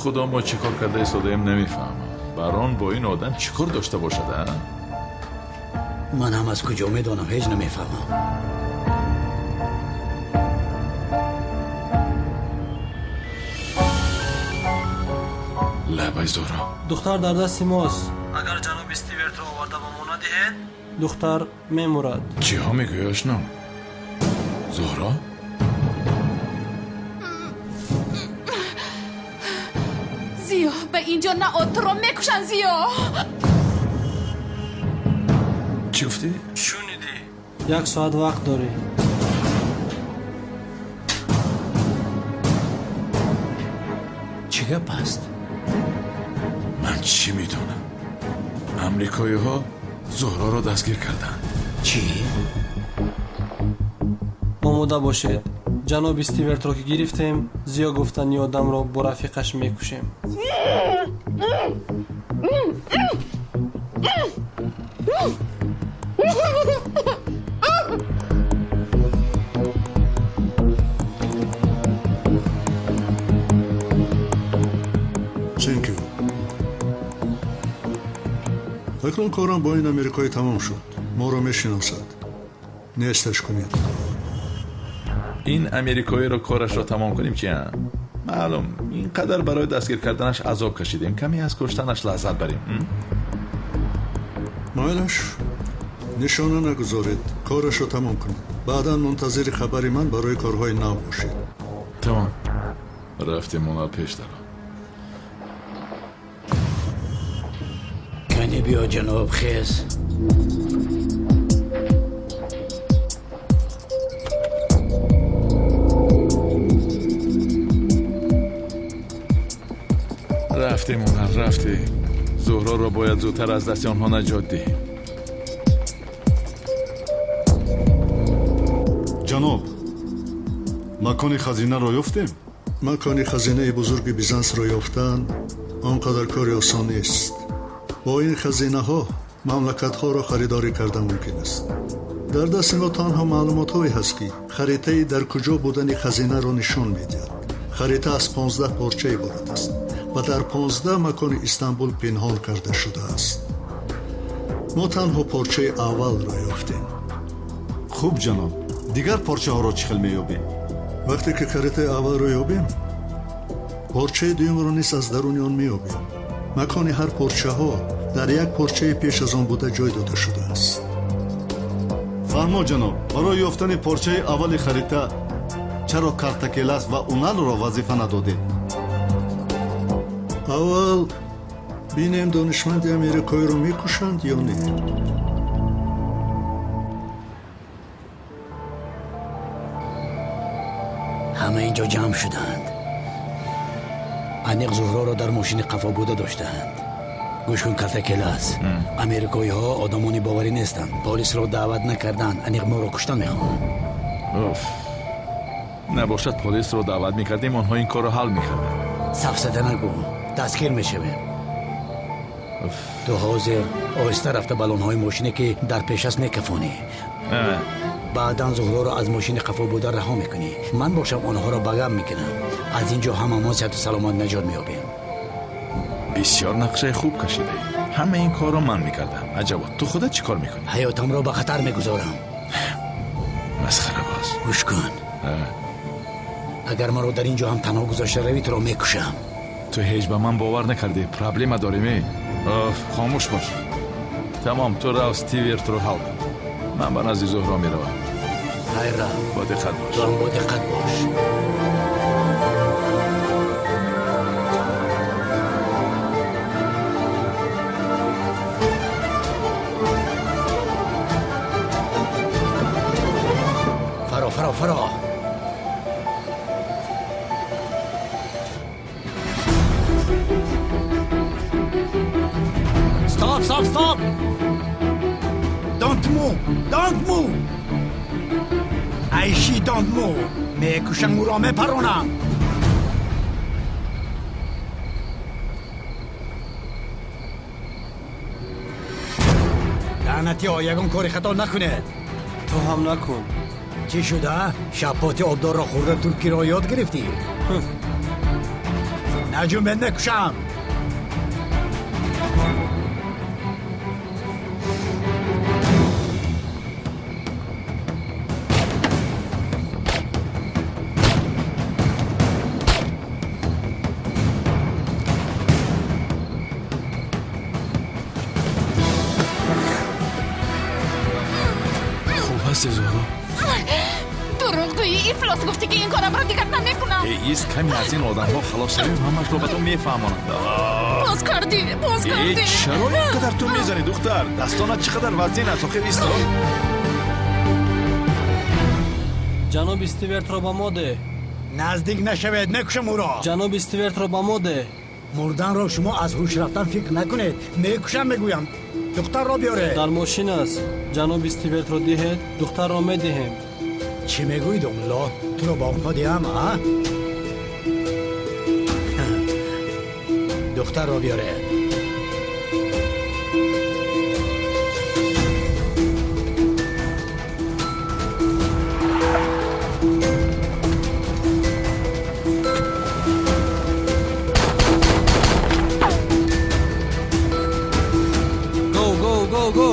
Худо мо чӣ кор карда истодаем намефаҳмам. Барон бо ин одам чӣ кор дошта бошад, а? Ман ҳам аз куҷо медонам, ҳеҷ намефаҳмам. Лабай Зуҳро. Духтар дар дасти мост. Агар ҷаноби Стивертро оварда ба мо надиҳед, духтар мемурад. Чиҳо мегӯӣ, ошно? Зуҳро? Зиё, ба инҷо нао, туро мекушанд, Зиё. Чӣ гуфтӣ? Шунидӣ? Як соат вақт дорӣ. Чӣ гап аст? Ман чӣ медонам? Амрикоиҳо Зуҳроро дастгир карданд. Чӣ? Омода бошед. Ҷаноби Стивертро ки гирифтем, Зиё гуфтани одамро бо рафиқаш мекушем. Thank you. Акнун корам бо ин америкоӣ тамом шуд. Моро мешиносад. Несташ кунед. Ин америкоиро корашро тамом кунем чи? Маълум, ин қадар барои дастгир карданаш азоб кашидем, каме аз куштанаш лаззат барем. Майлаш, нишона нагузоред, корашро тамом кунед. Баъдан мунтазири хабари ман барои корҳои нав бошед. Тамом. Рафтем онал пеш даро. Кани биё, ҷаноб, хез. Рафтем онал, рафтем. Зуҳроро бояд зудтар аз дасти онҳо наҷот диҳем. Ҷаноб, макони хазинаро ёфтем? Макони хазинаи бузурги Бизансро ёфтан он қадар кори осон нест. Бо ин хазинаҳо мамлакатҳоро харидорӣ кардан мумкин аст. Дар дасти мо танҳо маълумотҳое ҳаст, ки харитаи дар куҷо будани хазинаро нишон медиҳад. Харита аз 15 порча иборат аст ва дар 15 макони Истанбул пинҳон карда шудааст. Мо танҳо порчаи аввалро ёфтем. Хуб, ҷаноб, дигар порчаҳоро чӣ хел меёбем? Вақте ки харитаи аввалро ёбем, порчаи дуюмро низ аз даруни он меёбем. Макони ҳар порчаҳо дар як порчаи пеш аз он буда ҷой дода шудааст. Фармо, ҷаноб, барои ёфтани порчаи аввали харита чаро Картакелас ва Уналро вазифа надодед? Аввал бинем донишманди америкоиро мекушанд ё не. Ҳама инҷо ҷамъ шуданд. Аниқ Зуҳроро дар мошини қафо буда доштаанд. Гӯш кун, Картакелас, америкоиҳо одамони боварӣ нестанд. Полисро даъват накарданд, аниқ моро куштан мехоҳанд. Уф, набошад полисро даъват мекардем, онҳо ин корро ҳал мекарданд. Сафсата нагӯ, дастгир мешавем. Ту ҳозир оҳиста рафта балонҳои мошине ки дар пеш аст мекафонӣ. Баъдан Зуҳроро аз мошини қафо буда раҳо мекунӣ. Ман бошам онҳоро ба гап мекунам. Аз ин ҷо ҳамамон сиҳату саломат наҷот меёбем. Бисёр нақшаи хуб кашидаӣ. Ҳама ин корро ман мекардам. Аҷабо, ту худат чӣ кор мекунӣ? Ҳаётамро ба хатар мегузорам. Масхарабоз. Гӯш кун, агар маро дар ин ҷо ҳам танҳо гузошта равӣ, туро мекушам. Ту ҳеҷ ба ман бовар накардӣ. Проблема дорем, э? Хомӯш бош. Тамом, ту рав Стивертро ҳал кун. Ман ба назди Зуҳро меравам. Хайр, рав. Бо диққат бош. Ту ҳам бо диққат бош. Фаро, фаро, фаро. Stop, stop, stop! Don't move! Don't move! Айши, don't move! Мекушам ӯро, мепаронам! Лаънатиҳо, ягон кори хато накунед! Ту ҳам накун. Чӣ шуда? Шапоти обдорро хӯрда туркиро ёд гирифтӣ? Наҷунбед, мекушам. Хуб ҳасти, Зуҳро? Дурӯғгӯӣ, ифлос, гуфтӣ ки ин корамро дигар намекунам. Ист, каме аз ин одамҳо халос шавем, ҳамашро ба ту мефаҳмонам. Боз кардӣ, боз кардӣ. Чаро ин қадар ту мезанӣ, духтар? Дастонат чӣ қадар вазин аст, охир исто. Ҷаноби Стивертро ба мо деҳ. Наздик нашавед, мекушам ӯро. Ҷаноби Стивертро ба мо деҳ. Мурданро шумо аз ҳуш рафтан фикр накунед. Мекушам, мегӯям. Духтарро биёред. Дар мошин аст. Ҷаноби Стивертро диҳед, духтарро медиҳем. Чӣ мегӯӣ, домулло? Туро ба онҳо диҳам, а? Духтарро биёред. Go, go, go, go!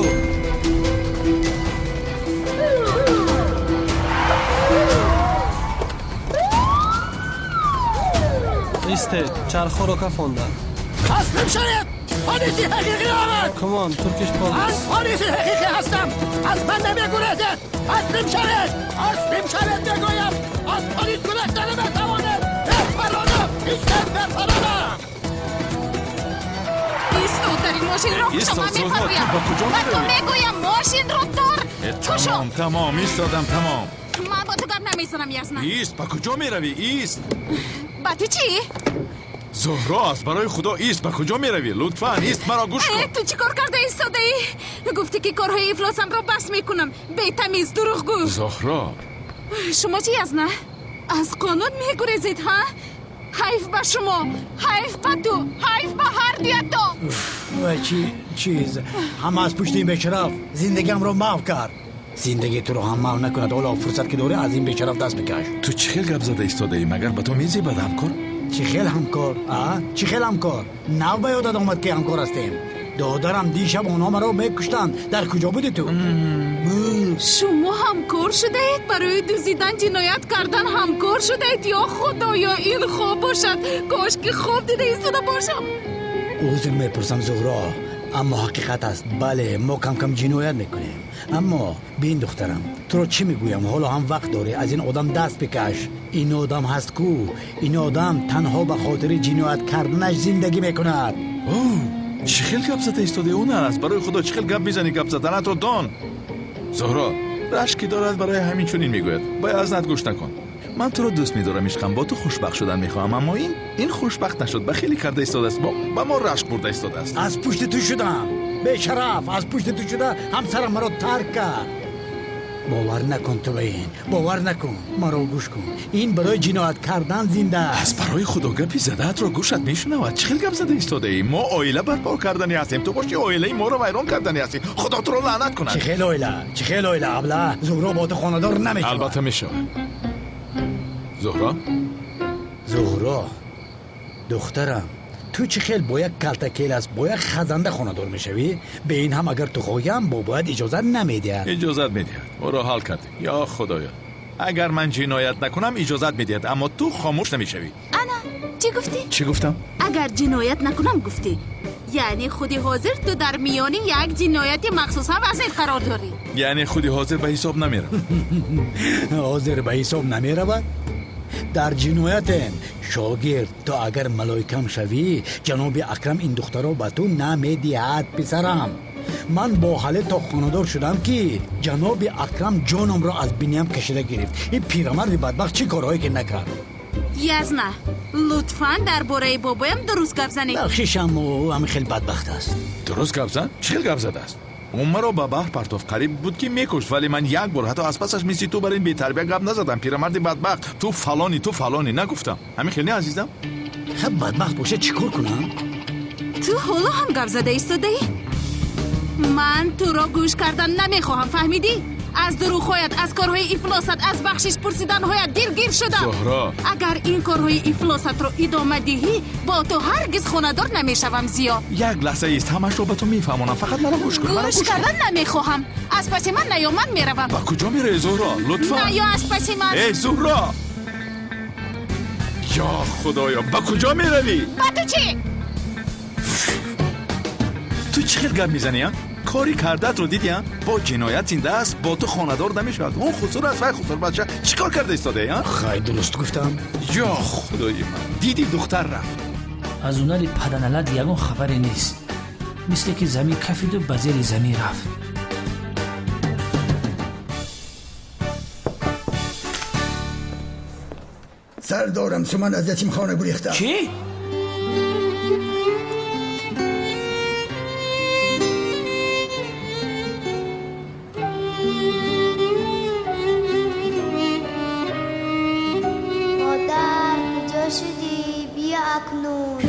Истед, чархҳоро кафонданд. Таслим шавед! Полиси ҳақиқӣ омад! Come on, Turkish police. Ман полиси ҳақиқӣ ҳастам! Аз ман намегурезед! Таслим шавед! Таслим шавед, мегӯям! Аз полис гурехта наметавонед! Бепаронам! Истед, бепаронам! Исто, дар ин мошинро кушо, ман мефармоям. Ба куҷо Ба ту меравӣ? мегӯям, мошинро дор. Кушо. Тамом, тамом, истодам, тамом. Ман бо ту гап намезанам, Язна. Ист, ба куҷо меравӣ? Ист. Ба ту чӣ? Зуҳро, аз барои Худо ист, ба куҷо меравӣ? Лутфан ист, маро гӯш кун. Ту чӣ кор карда истодаӣ? Гуфтӣ ки корҳои ифлосамро бас мекунам. Бетамиз, дурӯғгӯ. Зуҳро. Шумо чӣ, Язна? Аз қонун мегурезед, ҳа? Ҳайф ба шумо, ҳайф ба ту, ҳайф ба ҳар дуятон. Ва чӣ чиз? Ҳама аз пушти ин бешараф зиндагиамро маҳв кард. Зиндагии туро ҳам маҳв накунад. Ҳоло фурсат ки дорӣ, аз ин бешараф даст бикаш. Ту чӣ хел гап зада истодаӣ? Магар ба ту мезебад ҳамкор? Чӣ хел ҳамкор, а? Чӣ хел ҳамкор? Нав ба ёдат омад ки ҳамкор ҳастем. Додарам, дишаб онҳо маро мекуштанд. Дар куҷо будӣ ту? Шумо ҳамкор шудаед? Барои дуздидан, ҷиноят кардан ҳамкор шудаед? Ё Худоё, ин хоб бошад. Кош ки хоб дида истода бошам. Узр мепурсам, Зуҳро, аммо ҳақиқат аст. Бале, мо кам-кам ҷиноят мекунем. Аммо бин, духтарам, туро чӣ мегӯям, ҳоло ҳам вақт дорӣ, аз ин одам даст бикаш. Ин одам ҳаст кӯ, ин одам танҳо ба хотири ҷиноят карданаш зиндагӣ мекунад. О, чӣ хел гап зада истодаӣ, он аст? Барои Худо, чӣ хел гап мезанӣ? Гап заданатро дон. Зуҳро, рашк ки дорад, барои ҳамин чунин мегӯяд. Ба Язнат гӯш накун. Ман туро дӯст медорам, ишқам, бо ту хушбахт шудан мехоҳам, аммо ин хушбахт нашуд, ба хеле карда истодааст, ба мо рашк бурда истодааст. Аз пушти ту шудам, бешараф, аз пушти ту шуда ҳамсарам маро тарк кард. Бовар накун ту ба ин, бовар накун, маро гӯш кун. Ин барои ҷиноят кардан зинда аст. Аз барои Худо, гапи задаатро гӯшат мешунавад. Чӣ хел гап зада истодаӣ? Мо оила барпо кардани ҳастем, ту боши оилаи моро вайрон кардани ҳастӣ. Худо туро лаънат кунад. Чӣ хел оила? Чӣ хел оила, абла? Зуҳро бо ту хонадор намешавад. Албатта мешавад. Зуҳро? Зуҳро, духтарам, ту чӣ хел бо як калтакелас, бо як хазанда хонадор мешавӣ? Бе ин ҳам агар ту хоҳиам, бо бояд иҷозат намедиҳад. Иҷозат медиҳад. Ӯро ҳал кардем. Ё Худоё, агар ман ҷиноят накунам, иҷозат медиҳад, аммо ту хомӯш намешавӣ. Ана, чӣ гуфтӣ? Чӣ гуфтам? Агар ҷиноят накунам гуфтӣ. Яъне худи ҳозир ту дар миёни як ҷинояти махсусан вазин қарор дорӣ. Яъне худи ҳозир ба ҳисоб намеравад. Ҳозир ба ҳисоб намеравад? Дар ҷиноятем, шогирд. То агар малоикам шавӣ, ҷаноби Акрам ин духтаро ба ту намедиҳад. Писарам, ман бо ҳале то хонадор шудам, ки ҷаноби Акрам ҷонамро аз биниям кашида гирифт. Ин пирамарди бадбахт чӣ корҳое ки накард. Язна, лутфан дар бораи бобоям дуруст гап занед. Бахшишам, ӯ ҳамин хел бадбахт аст. Дуруст гап зан? Чӣ хел гап задааст? Ӯ маро ба баҳр партофт, қариб буд ки мекушт, вале ман як бор ҳатто аз пасаш мисли ту бар ин бетарбия гап назадам. Пирамарди бадбахт, ту фалонӣ, ту фалонӣ нагуфтам. Ҳамин хел не, азизам? Хаб, бадбахт бошад, чӣ кор кунам? Ту ҳоло ҳам гап зада истодаӣ? Ман туро гӯш кардан намехоҳам, фаҳмидӣ? Аз дурӯғҳоят, аз корҳои ифлосат, аз бахшиш пурсиданҳоят дилгир шудам. Зуҳро, агар ин корҳои ифлосатро идома диҳӣ, бо ту ҳаргиз хонадор намешавам. Зиё, як лаҳза ист, ҳамашро ба ту мефаҳмонам. Фақат маро гӯш кун. Гӯш кардан намехоҳам. Аз паси ман наё, ман меравам. Ба куҷо меравӣ, Зуҳро? Лутфан наё аз паси ман. Эй Зуҳро, ё Худоё, ба куҷо меравӣ? Ба ту чӣ? Ту чӣ хел гап мезанӣ, а? Кори кардаатро дидӣ, а? Бо ҷиноят зинда аст, бо ту хонадор намешавад. Он хусур аст, вай хусур бача. Чӣ кор карда истодаӣ, а? Хай, дуруст гуфтам. Ё Худои ман, дидӣ духтар рафт. Аз унари паданалат ягон хабаре нест. Мисле ки замин кафиду ба зери замин рафт. Сардорам, суман аз ятимхона гурехта. Чӣ? Модар, куҷо шудӣ? Биё акнун.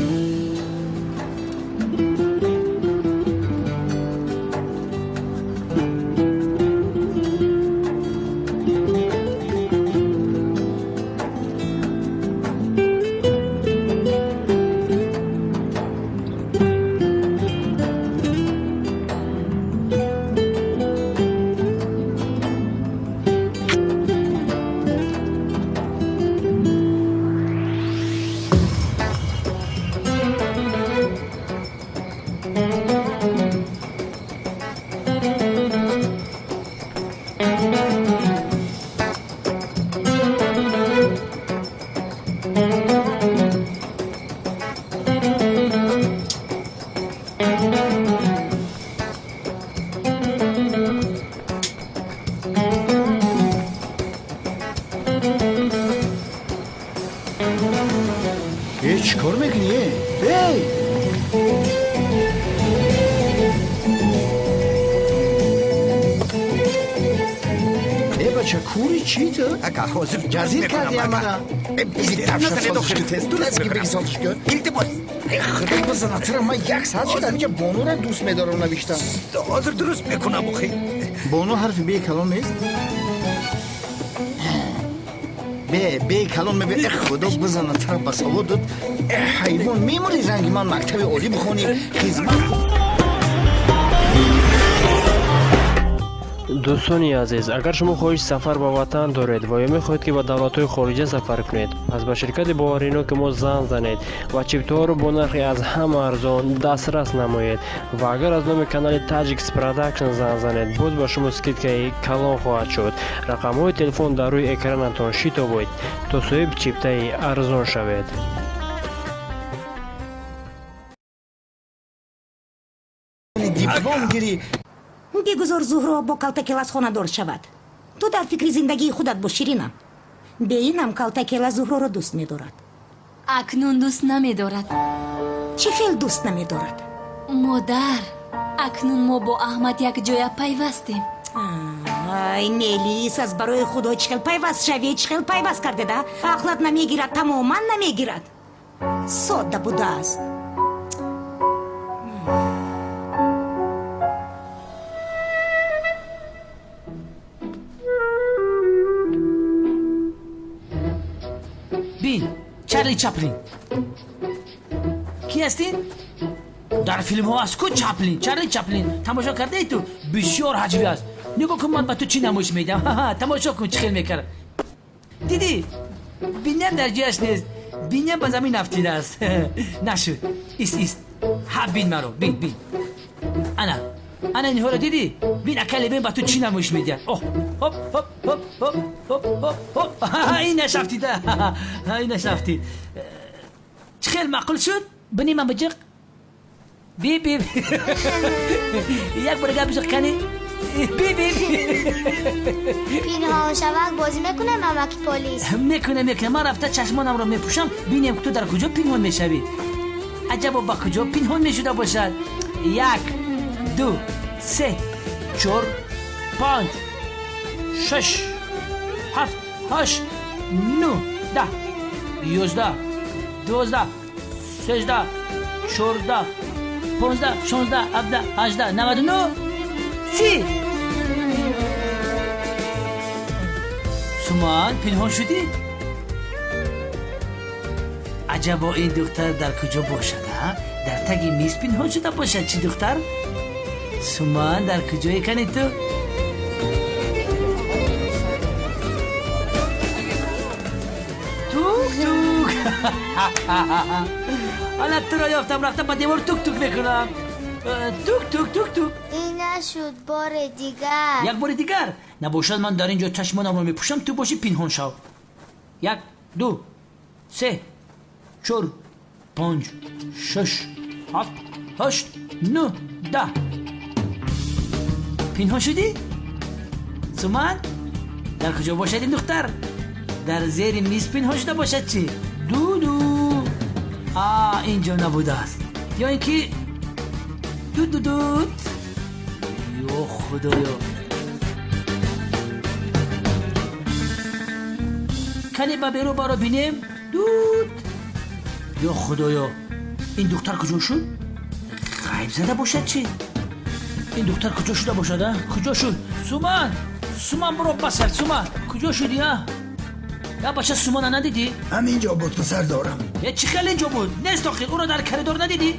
Чӣ кор мекунӣ? Эй! Э, бача, кури чӣ ту? Ака, ҳозир ҷазир кардӣ мана. Илтимос. Худо бизана, тура ман як соат шуд ҳаминҷа бонура дӯст медорам навиштам. Ҳозир дуруст мекунам охи. Бону ҳарфи бе калон нест? Бе калон мебе. Э, худо бизана, тура ба савод дод. Э, ҳайвон, мемонӣ ранги ман мактаби олӣ бихонӣ, хизмат. Дӯстони азиз, агар шумо хоҳиши сафар ба ватан доред ва ё мехоҳед, ки ба давлатҳои хориҷа сафар кунед, пас ба ширкати бовариноки мо занг занед ва чиптаҳоро бо нархи аз ҳама арзон дастрас намоед. Ва агар аз номи канали Tajix Production занг занед, боз ба шумо скидкаи калон хоҳад шуд. Рақамҳои телефон дар рӯи экранатон. Шитобед то соҳиби чиптаи арзон шавед. Диплом гирӣ. Бигузор Зуҳро бо калтакелас хонадор шавад. Ту дар фикри зиндагии худат бош, Ширинам. Беинам калтакела Зуҳроро дӯст медорад. Акнун дӯст намедорад. Чӣ хел дӯст намедорад? Модар, акнун мо бо Аҳмад якҷоя пайвастем. Ай, Мелис, аз барои Худо чӣ хел пайваст шавед, чӣ хел пайваст кардеда? Ақлат намегирад, тамоман намегирад. Содда будааст. Бин, Чарли Чаплин. Ки ҳастин? Дар филмҳо аст ку Чаплин, Чарли Чаплин. Тамошо кардаи ту? Бисёр ҳаҷвӣ аст. Нигоҳ кун, ман ба ту чӣ намоиш медиҳам. Тамошо кун, чӣ хел мекард. Дидӣ? Биням дар ҷояш нест. Биням ба замин афтидааст. Нашуд. Ист, ист. Ҳа, бин маро, бин, бин. Ана, ана инҳоро дидӣ? Бин, акале бин ба ту чӣ намоиш медиҳад. Оҳ, хоп, хоп, хоп, хоп, хоп, хоп, хоп. Инаш афтида. Инаш афтид. Чӣ хел маъқул шуд? Бини ман биҷиқ. Би, би. Як бор гап биҷиқ кани. Би, би. Пинҳоншавак бозӣ мекунем, амаки полис? Мекунем, мекунем. Ман рафта чашмонамро мепӯшам, бинем ту дар куҷо пинҳон мешавӣ. Аҷабо ба куҷо пинҳон мешуда бошад. 1, 2, 3, 4, 5, 6, 7, 8, 9, 10, 11, 12, 13, 14, 15, 16, 17, 18, 99, 30. Суман, пинҳон шудӣ? Аҷабо ин духтар дар куҷо бошад, а? Дар таги миз пинҳон шуда бошад чӣ духтар? Суман, дар куҷое кани ту? Тук тук. Ҳала туро ёфтам, рафтам ба девор тук тук мекунам. Тук тук тук тук. Ин нашуд, бори дигар. Як бори дигар. Набошад ман дар ин ҷо чашмонамро мепӯшам, ту бошӣ пинҳон шав. 1 2 3 4 5 6 7 8 9 10. Пинҳон шудӣ? Суман, дар куҷо бошад ин духтар? Дар зери миз пинҳон шуда бошад чӣ? Дуду. А, ин ҷо набудааст. Ё ин ки дудудуд. Ё худоё. Кане ба берун баро бинем. Дуд. Ё худоё, ин духтар куҷо шуд? Ғайб зада бошад чӣ? Ин духтар куҷо шуда бошад, а? Куҷо шуд? Суман! Суман, биро басар, Суман! Куҷо шудӣ, а? Я бача Сумана надидӣ? Ҳамин ҷо буд, сардорам. Е, чӣ хел ин ҷо буд? Нест охир, ӯро дар коридор надидӣ?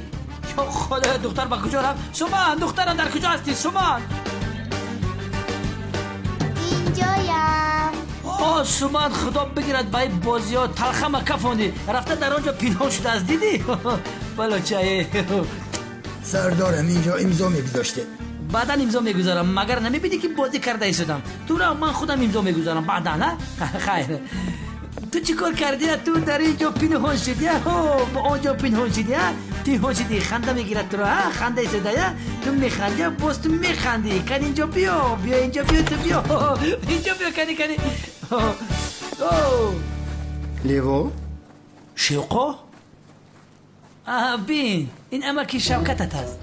Ё худоё, духтар ба куҷо рафт? Суман, духтарам дар куҷо ҳастӣ? Суман! Инҷоям. О, Суман, худо бигирад ба ин бозиҳо талхама кафондӣ. Рафта дар он ҷо пинҳон шудааст, дидӣ? Балочае. Сардорам, инҷо имзо мегузоштед. Баъдан имзо мегузорам. Магар намебинӣ ки бозӣ карда истодам? Туро ман худам имзо мегузорам баъдан, а? Хайр. Ту чӣ кор кардӣ? Ту дар ин ҷо пинҳон шудӣ, ба он ҷо пинҳон шудӣ, пинҳон шудӣ. Ханда мегирад туро, а? Ханда истода, ту механдӣ, боз ту механдӣ. Кани инҷо биё, биё инҷо биё, ту биё. Инҷо биё, кани, кани. Лево? Шевқо? Аҳа, бин, ин амаки Шавкатат аст.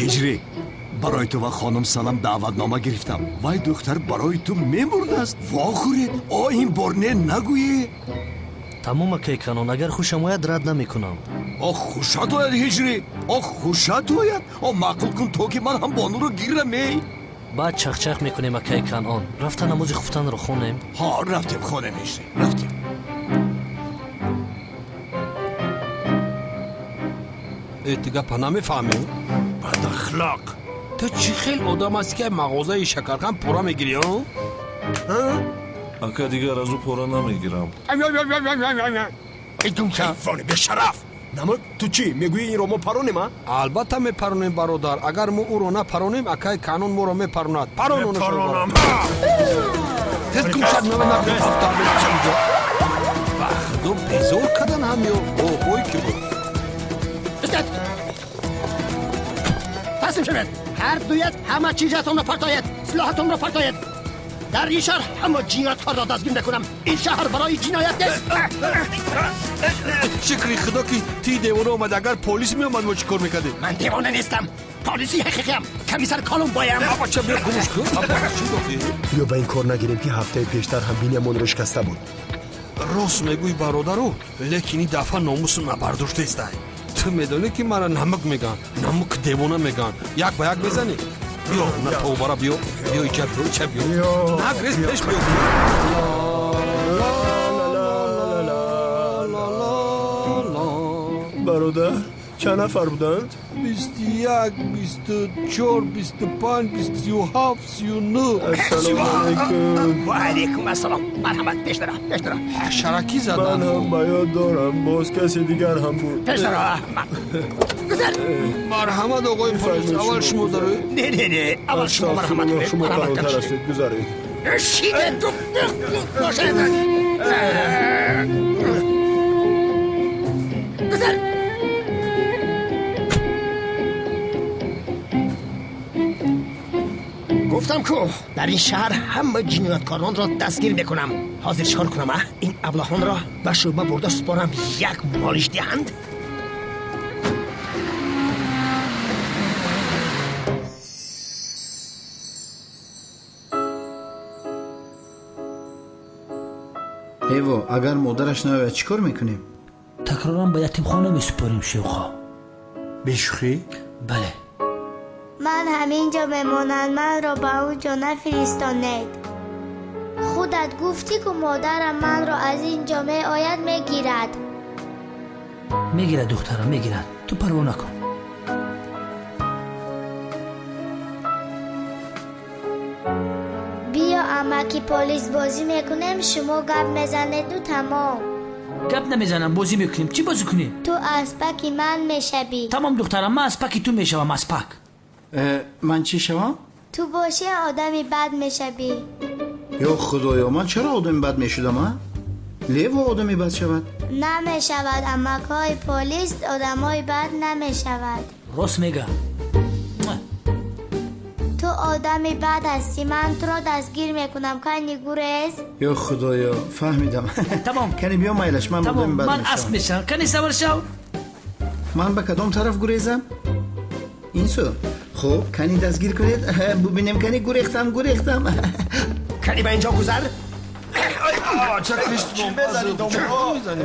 Ҳиҷрӣ, барои ту ва хонум Санам даъватнома гирифтам. Вай духтар барои ту мемурдааст. Вохӯред, о ин бор не нагӯӣ. Тамом, акай Канон, агар хушам ояд рад намекунам. О хушат ояд, Ҳиҷрӣ, о хушат ояд. О маъқул кун то ки ман ҳам бонуро гирам, эй. Баъд чахчах мекунем, акай Канон. Рафта намози хуфтанро хонем. Ҳа, рафтем хонем, Ҳиҷрӣ, рафтем. Э, ту гапа намефаҳмӣ? Бадахлоқ. Ту чӣ хел одам ҳастӣ ки мағозаи шакархан пора мегирӣ, а? Ака, дигар аз ӯ пора намегирам. Ҳайвони бешараф! Намуд, ту чӣ мегӯӣ, инро мо паронем, а? Албатта мепаронем, бародар. Агар мо ӯро напаронем, акай Канон моро мепаронад. Парон. Тез гумшад, ба худо безор кардан ҳам ё оҳой ки буд. Истед! Таслим шавед! Ҳар дуят ҳама чизатонро партоед, силоҳатонро партоед. Дар ин шаҳр ҳама ҷинояткорро дастгир мекунам. Ин шаҳр барои ҷиноят нест. Шукри худо ки ти девона омад. Агар полис меомад, мо чӣ кор мекардем? Ман девона нестам, полиси ҳақиқиам, комиссар Колумбоям. Бача, биё гумш кун. Биё ба ин кор нагирем ки ҳафтаи пештар ҳам биниамонро шикаста буд. Рост мегӯӣ, бародару, лекин ин дафъа номусу набардоштаистай. Ту медонӣ ки мара намук мегӯянд, намук девона мегӯянд. Як ба як мезанӣ. Биё, на тобара, биё, биё иҷа, биё иҷа, биё. Нагрез, пеш биё. Бародар, чанд нафар буданд? 21, 24, 25, 27, 39. Ассалому алайкум. Ва алайкум ассалом. Марҳамат, пеш дара, пеш дара. Ҳашаракӣ задан. Ман ҳам ба ёд дорам, боз касе дигар ҳам буд. Пеш дара, аҳмақ. Гузар. Марҳамат, оғои полис, аввал шумо дароед. Не, не, не, аввал шумо марҳамат кунед. Шумо калонтар ҳастед, гузаред. Шиде, бошад. Гузар. Гуфтам ку дар ин шаҳр ҳама ҷинояткоронро дастгир мекунам. Ҳозир чикор кунам, а? Ин аблаҳонро ба шӯъба бурда супорам, як молиш диҳанд. Эво, агар модараш наояд чӣ кор мекунем? Такроран ба ятимхона месупорем, Шевқо. Бешӯхӣ? Бале. Ман ҳамин ҷо мемонам, манро ба он ҷо нафиристонед. Худат гуфтӣ, ку модарам манро аз ин ҷо меояд мегирад. Мегирад, духтарам, мегирад. Ту парво накун. Биё амаки полис бозӣ мекунем, шумо гап мезанеду тамом. Гап намезанам, бозӣ мекунем. Чӣ бозӣ кунем? Ту аспаки ман мешавӣ. Тамом, духтарам, ман аспаки ту мешавам, аспак. Ман чӣ шавам? Ту бошӣ одами бад мешавӣ. Ё худоё, ман чаро одами бад мешудам, а? Лево одами бад шавад? Намешавад, амакҳои полис одамои бад намешавад. Рост мега. Ту одами бад ҳастӣ, ман туро дастгир мекунам. Кани гурез. Ё худоё, фаҳмидам. Тамом. Кани биё майлаш, ман одами бад ман асп мешавам. Кани савор шав. Ман ба кадом тараф гурезам? Ин сӯ. Хуб, кани дастгир кунед, бубинем, кани гурехтам, гурехтам. Кани ба инҷо гузар.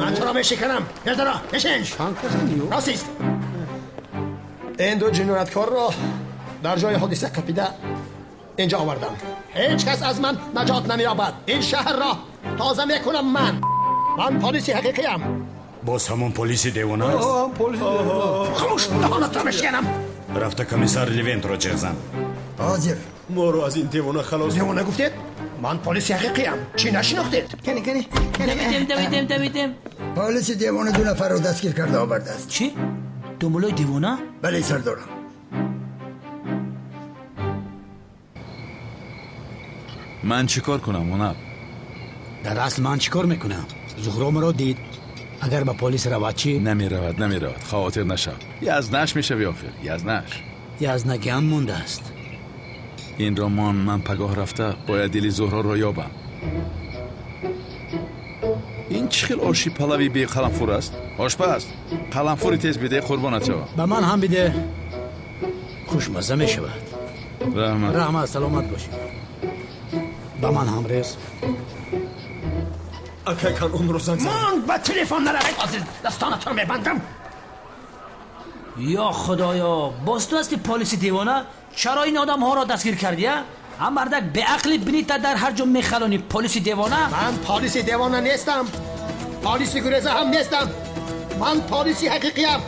Ман туро мешиканам. Гардара, бишин. Рост ист. Ин ду ҷинояткорро дар ҷои ҳодиса қапида инҷо овардам. Ҳеҷ кас аз ман наҷот намеёбад. Ин шаҳрро тоза мекунам ман. Ман полиси ҳақиқиям. Боз ҳамон полиси девона аст? Хомӯш, даҳонатро мешиканам. Рафта комиссар Левентро ҷеғ зан. Ҳозир. Моро аз ин девона халос. Девона гуфтед? Ман полиси ҳақиқиям. Чӣ нашинохтед? Кани, кани. Давидем, давидем, давидем. Полиси девона ду нафарро дастгир карда овардааст. Чӣ? Думболои девона? Бале, сардорам. Ман чӣ кор кунам, Унал? Дар асл ман чӣ кор мекунам? Зуҳро маро дид. Агар ба полис равад чӣ? Намеравад, намеравад. Хавотир нашав. Язнаш мешави охир, язнаш. Язнагиам мондааст. Инро мон, ман пагоҳ рафта бояд дили Зуҳроро ёбам. Ин чӣ хел оши палави беқаламфур аст? Ошпаз, қаламфури тез биде, қурбонат шавам. Ба ман ҳам биде. Хушмазза мешавад. Раҳмат. Раҳмат, саломат бошӣ. Ба ман ҳам рез. Акай Канонро занг зад. Ман ба телефон наравед, ҳозир дастонатро мебандам. Ё худоё, боз ту ҳасти полиси девона? Чаро ин одамҳоро дастгир кардӣ, а? Ҳам мардак беақли бинита дар ҳар ҷо мехалонӣ, полиси девона? Ман полиси девона нестам. Полиси гуреза ҳам нестам. Ман полиси ҳақиқиям.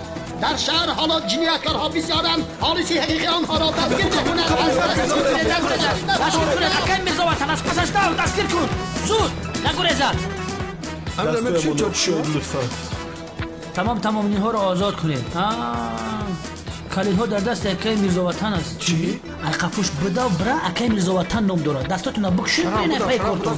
Дар шаҳр ҳоло ҷинояткорҳо бисёранд. Полиси ҳақиқӣ онҳоро дастгир мекунад. Дастгир кунед, акай Мирзо Ватан, аз пасаш дав, дастгир кун. Зуд, нагурезад. Тамом, тамом, инҳоро озод кунед. Калидҳо дар дасти акаи Мирзоватан аст. Чӣ? Айқафуш бидав бира, акаи Мирзоватан ном дорад. Дастотона бикушед, бинед пай кортон.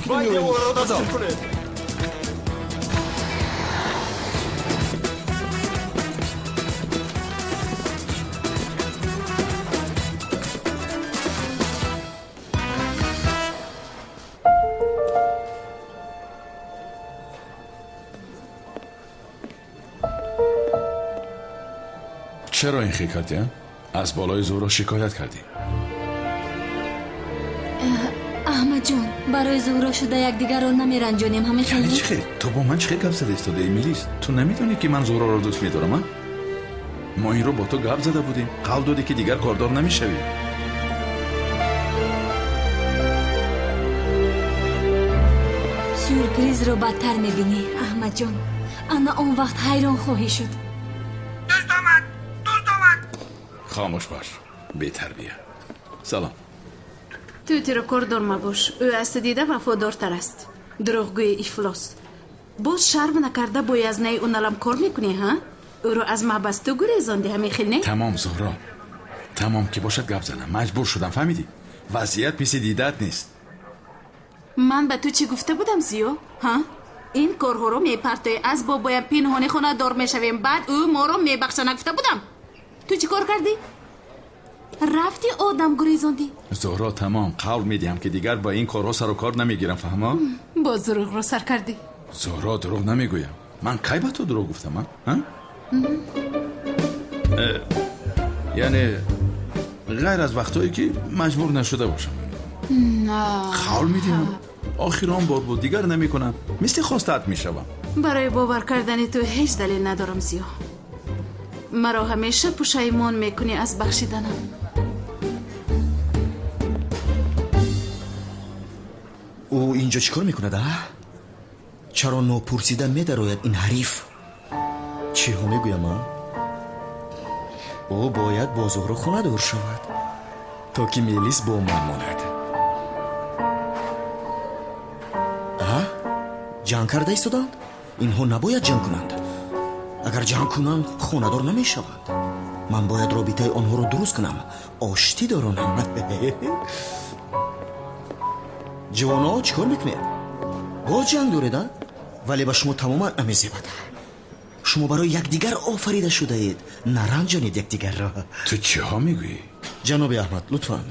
Чаро ин хел кардӣ? Аз болои Зуҳро шикоят кардӣ. Аҳмадҷон, барои Зуҳро шуда якдигарро намеранҷонем, ҳамин хел? Яъне чӣ хел? Ту бо ман чӣ хел гап зада истодаӣ, Мелис? Ту намедонӣ, ки ман Зуҳроро дӯст медорам, а? Мо инро бо ту гап зада будем. Қавл додӣ, ки дигар кордор намешавӣ. Сюрпризро бадтар мебинӣ, Аҳмадҷон. Ана он вақт ҳайрон хоҳӣ шуд. Хомӯш бош, бетарбия. Салом. Ту тиро кордор мабош. Ӯ аз ту дида вафодортар аст. Дурӯғгӯи ифлос. Боз шарм накарда бо язнаи уналам кор мекунӣ, ҳа? Ӯро аз маҳбас ту гурезондӣ, ҳамин хел не? Тамом, Зуҳро. Тамом, ки бошад гап занам. Маҷбур шудам, фаҳмидӣ? Вазъият мисли дидаат нест. Ман ба ту чӣ гуфта будам, Зиё? Ҳа? Ин корҳоро мепартоӣ, аз бобоям пинҳонӣ хонадор мешавем, баъд ӯ моро мебахша, нагуфта будам? Ту чӣ кор кардӣ? Рафти одам гурезондӣ. Зуҳро, тамом, қавл медиҳам, ки дигар ба ин корҳо сару кор намегирам, фаҳмо? Боз дурӯғро сар кардӣ. Зуҳро, дурӯғ намегӯям. Ман кай ба ту дурӯғ гуфтам, а? Яъне ғайр аз вақтҳое, ки маҷбур нашуда бошам. Қавл медиҳам. Охир он бор буд, дигар намекунам. Мисли хостаат мешавам. Барои бовар кардани ту ҳеҷ далел надорам, Зиё. Маро ҳамеша пушаймон мекунӣ аз бахшиданам. Ӯ инҷо чӣ кор мекунад, а? Чаро нопурсида медарояд ин ҳариф? Чиҳо мегӯям, а? Ӯ бояд бо Зуҳро хонадор шавад, то ки Мелис бо ман монад. А? Ҷанг карда истоданд? Инҳо набояд ҷанг кунанд. Агар ҷанг кунанд, хонадор намешаванд. Ман бояд робитаи онҳоро дуруст кунам, оштӣ доронам. Ҷавоно, чӣ кор мекунед? Боз ҷанг доред, а? Вале ба шумо тамоман намезебад. Шумо барои якдигар офарида шудаед. Наранҷонед якдигарро. Ту чиҳо мегӯӣ? Ҷаноби Аҳмад, лутфан.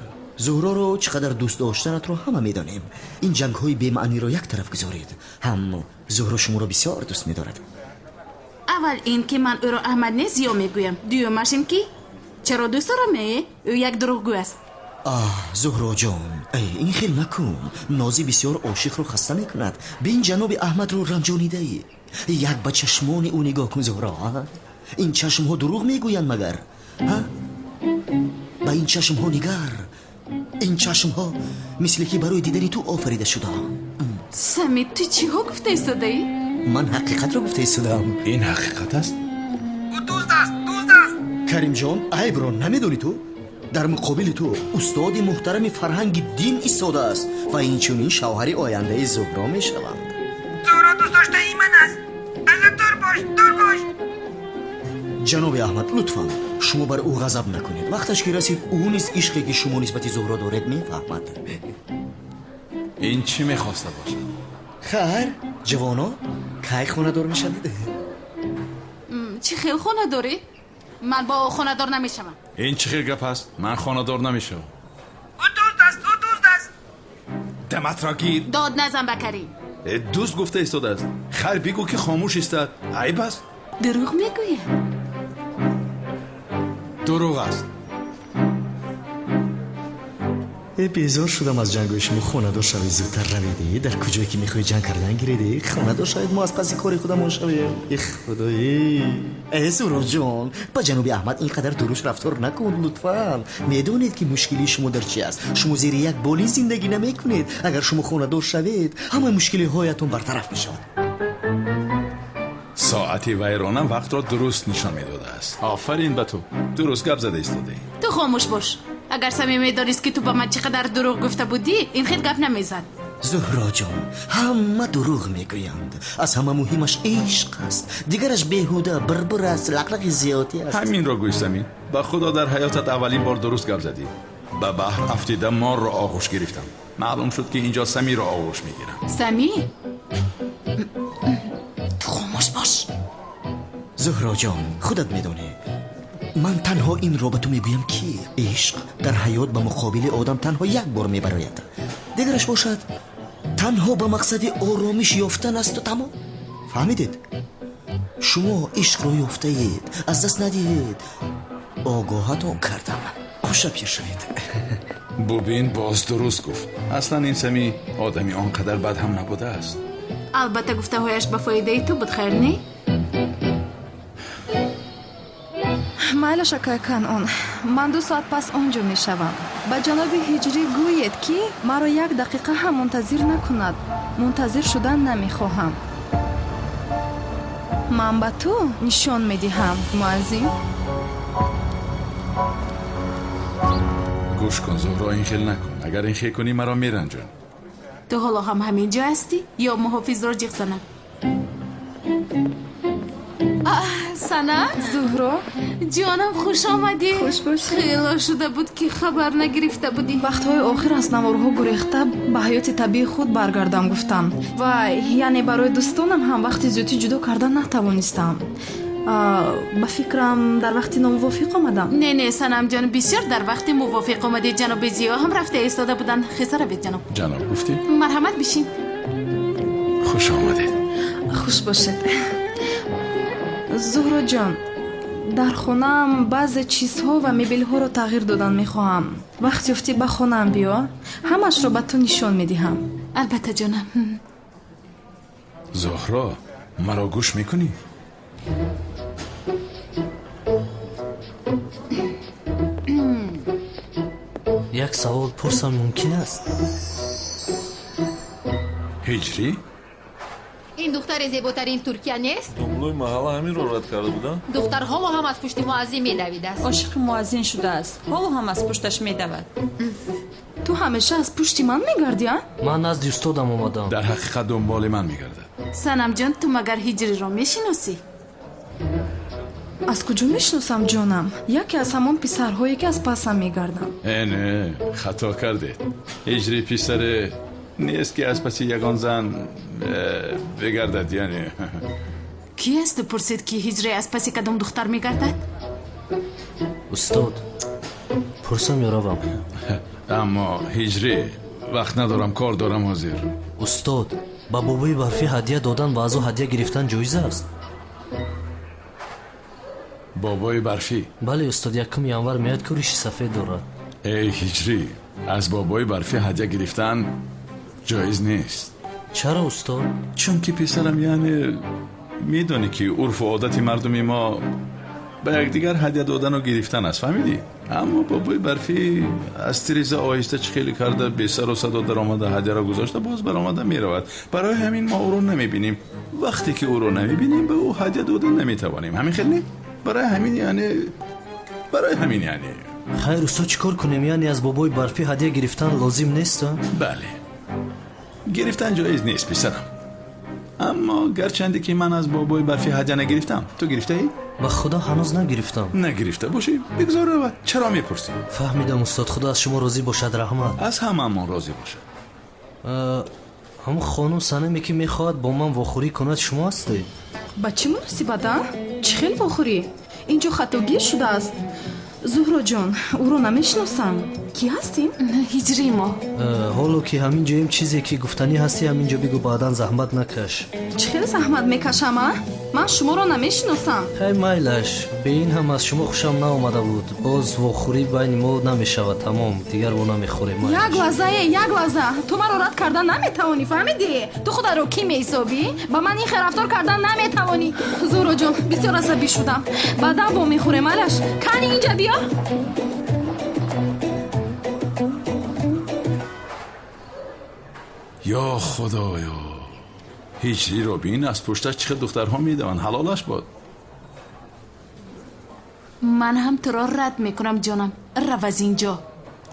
Зуҳроро чӣ қадар дӯст доштанатро ҳама медонем. Ин ҷангҳои бемаъниро як тараф гузоред. Ҳам Зуҳро шуморо бисёр дӯст медорад. Аввал ин ки ман ӯро Аҳмад не, Зиё мегӯям. Дуюмаш ин ки чаро дӯст дорам, е? Ӯ як дурӯғгӯ аст. Аҳ, Зуҳроҷон, эй, ин хел накун. Нози бисёр ошиқро хаста мекунад. Бин ҷаноби Аҳмадро ранҷонидаӣ. Як ба чашмони ӯ нигоҳ кун, Зуҳро. Ин чашмҳо дурӯғ мегӯянд магар? Ҳа? Ба ин чашмҳо нигар. Ин чашмҳо мисли ки барои дидани ту офарида шудаанд. Самид, ту чиҳо гуфта истодаӣ? Ман ҳақиқатро гуфта истодаам. Ин ҳақиқат аст? Ӯ дузд аст, дузд аст. Каримҷон, айбро намедонӣ ту? Дар муқобили ту устоди муҳтарами фарҳанги дин истодааст ва инчунин шавҳари ояндаи Зуҳро мешаванд. Зуҳро дӯстдоштаи ман аст. Аз ӯ дур бош, дур бош. Ҷаноби Аҳмад, лутфан шумо бар ӯ ғазаб накунед. Вақташ ки расид, ӯ низ ишқе ки шумо нисбати Зуҳро доред мефаҳмад. Ин чӣ мехоста бошад? Хайр, ҷавоно, кай хонадор мешавед? Чӣ хел хонадорӣ? Ман бо ӯ хонадор намешавам. Ин чӣ хел гап аст? Ман хонадор намешавам. Ӯ дузд аст, ӯ дузд аст. Даматро гир. Дод назан ба Карим. Дузд гуфта истодааст. Хайр, бигӯ ки хомӯш истад. Айб аст? Дурӯғ мегӯяд. Дурӯғ аст. Э, безор шудам аз ҷангҳои шумо. Хонадор шавед, зудтар равед. Дар куҷое ки мехоҳед ҷанг кардан гиред. Хонадор шавед, мо аз паси кори худамон шавем. Э, худоӣ. Э, Зуҳроҷон, ба ҷаноби Аҳмад ин қадар дуруст рафтор накун, лутфан. Медонед ки мушкилии шумо дар чи аст? Шумо зери як болин зиндагӣ намекунед. Агар шумо хонадор шавед, ҳамаи мушкилиҳоятон бартараф мешавад. Соати вайрона вақтро дуруст нишон медодааст. Офарин ба ту. Дуруст гап зада истодаӣ. Ту хомӯш бош. Агар Самим медонист ки ту ба ман чӣ қадар дурӯғ гуфта будӣ, ин хел гап намезад. Зуҳроҷон, ҳама дурӯғ мегӯянд. Аз ҳама муҳимаш ишқ аст. Дигараш беҳуда, бирбир аст, лақлақи зиёдӣ аст. Ҳаминро гӯй, Самим. Ба худо дар ҳаётат аввалин бор дуруст гап задӣ. Ба баҳр афтида морро оғӯш гирифтам. Маълум шуд ки инҷо Самиро оғӯш мегирам. Сами? Ту хомӯш бош. Зуҳроҷон, худат медонӣ. Ман танҳо инро ба ту мегӯям ки ишқ дар ҳаёт ба муқобили одам танҳо як бор мебарояд. Дигараш бошад танҳо ба мақсади оромиш ёфтан асту тамом. Фаҳмидед? Шумо ишқро ёфтаед, аз даст надиҳед. Огоҳатон кардам. Хушапир шавед. Бубин, боз дуруст гуфт. Аслан ин Сами одами он қадар бад ҳам набудааст. Албатта гуфтаҳояш ба фоидаи ту буд, хайр не? Майлаш, акай Канъон, ман 2 соат пас он ҷо мешавам. Ба ҷаноби Ҳиҷрӣ гӯед, ки маро як дақиқа ҳам мунтазир накунад. Мунтазир шудан намехоҳам. Ман ба ту нишон медиҳам, муаззим. Гӯш кун, Зуҳро, ин хел накун. Агар ин хел кунӣ, маро меранҷонӣ. Ту ҳоло ҳам ҳамин ҷо ҳастӣ ё муҳофизро ҷиғ занам? Сана? Зуҳро? Ҷонам, хуш омадӣ. Хуш бошӣ. Хело шуда буд ки хабар нагирифта будӣ. Вақтҳои охир аз наворҳо гурехта ба ҳаёти табиии худ баргардам гуфтам. Ва яъне барои дӯстонам ҳам вақти зиёдӣ ҷудо кардан натавонистам. Ба фикрам дар вақти номувофиқ омадам. Не, не, Санамҷон, бисёр дар вақти мувофиқ омадӣ. Ҷаноби Зиё ҳам рафта истода буданд. Хеса равед, ҷаноб. Ҷаноб гуфтӣ? Марҳамат, бишин. Хуш омадед. Хуш бошед. Зуҳроҷон, дар хонаам баъзе чизҳо ва мебелҳоро тағйир додан мехоҳам. Вақт ёфтӣ ба хонаам биё, ҳамашро ба ту нишон медиҳам. Албатта, ҷонам. Зуҳро, маро гӯш мекунӣ? Як савол пурсам мумкин аст? Ҳиҷрӣ? Ин духтари зеботарин Туркия нест? Домлои маҳалла ҳаминро рад карда буданд? Духтар ҳоло ҳам аз пушти муаззин медавидааст. Ошиқи муаззин шудааст. Ҳоло ҳам аз пушташ медавад. Ту ҳамеша аз пушти ман мегардӣ, а? Ман назди устодам омадам. Дар ҳақиқат дунболи ман мегардад. Санамҷон, ту магар Ҳиҷриро мешиносӣ? Аз куҷо мешиносам, ҷонам? Яке аз ҳамон писарҳое ки аз пасам мегарданд. Э, не, хато кардед. Ҳиҷри писаре нест ки аз паси ягон зан бигардад, яъне. Ки аст пурсид ки Ҳиҷри аз паси кадом духтар мегардад? Устод, пурсам ё равам? Аммо Ҳиҷрӣ, вақт надорам, кор дорам ҳозир. Устод, ба бобои барфӣ ҳадя додан ва аз ӯ ҳадя гирифтан ҷоиз аст? Бобои барфӣ? Бале, устод, 1 январ меояд, ки риши сафед дорад. Эй Ҳиҷрӣ, аз бобои барфӣ ҳадя гирифтан ҷоиз нест. Чаро, устод? Чунки писарам, яъне медонӣ ки урфу одати мардуми мо ба якдигар ҳадя додану гирифтан аст, фаҳмидӣ? Аммо бобои барфӣ аз тиреза оҳиста чӣ хеле карда бесару садо даромада ҳадяро гузошта боз баромада меравад. Барои ҳамин мо ӯро намебинем. Вақте ки ӯро намебинем, ба ӯ ҳадя дода наметавонем. Ҳамин хел не? Барои ҳамин яъне, барои ҳамин яъне. Хайр, устод, чӣ кор кунем? Яъне аз бобои барфӣ ҳадя гирифтан лозим нест? Бале, гирифтан ҷоиз нест, писарам. Аммо гарчанде ки ман аз бобои барфӣ ҳадя нагирифтам, ту гирифтаӣ? Ба худо ҳанӯз нагирифтам. Нагирифта бошӣ, бигзор равад. Чаро мепурсӣ? Фаҳмидам, устод, худо аз шумо розӣ бошад, раҳмат. Аз ҳамаамон розӣ бошад. Ҳамон хонум Санаме ки мехоҳад бо ман вохӯрӣ кунад, шумо ҳастед? Ба чӣ муносибат, а? Чӣ хел вохӯрӣ? Инҷо хатогир шудааст. Зуҳроҷон, ӯро намешиносам. Кӣ ҳастем? Ҳиҷри мо. Ҳоло ки ҳамин ҷоем, чизе ки гуфтанӣ ҳастӣ ҳамин ҷо бигӯ, баъдан заҳмат накаш. Чӣ хел заҳмат мекашам, а? Ман шуморо намешиносам. Хай, майлаш, бе ин ҳам аз шумо хушам наомада буд. Боз вохӯрӣ байни мо намешавад, тамом, дигар во намехӯрем. Як лаҳза, е, як лаҳза. Ту маро рад кардан наметавонӣ, фаҳмидӣ? Ту хударо кӣ меҳисобӣ? Ба ман ин хел рафтор кардан наметавонӣ. Зуҳроҷон, бисёр асабӣ шудам. Баъдан во мехӯрем, майлаш. Кани инҷа биё. Ё худоё, ҳиҷриро бин, аз пушташ чӣ хел духтарҳо медаванд. Ҳалолаш бод. Ман ҳам туро рад мекунам, ҷонам. Рав аз инҷо.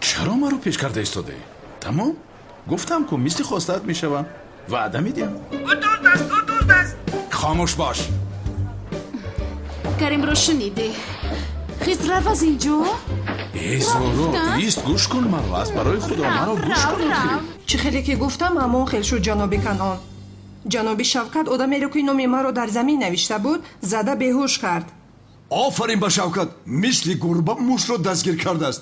Чаро маро пеш карда истодаӣ? Тамом, гуфтам ку мисли хостаат мешавам. Ваъда медиҳам. Ӯ дузд аст, ӯ дузд аст. Хомӯш бош. Каримро шунидӣ? Хиз, рав аз инҷо. Эй Зуҳро, ист, гӯш кун маро. Аз барои худо маро гӯш кун. Чӣ хеле ки гуфтам, ҳамон хел шуд, ҷаноби Канъон. Ҷаноби Шавкат одамеро ки номи маро дар замин навишта буд, зада беҳуш кард. Офарин ба Шавкат, мисли гурба мушро дастгир кардааст.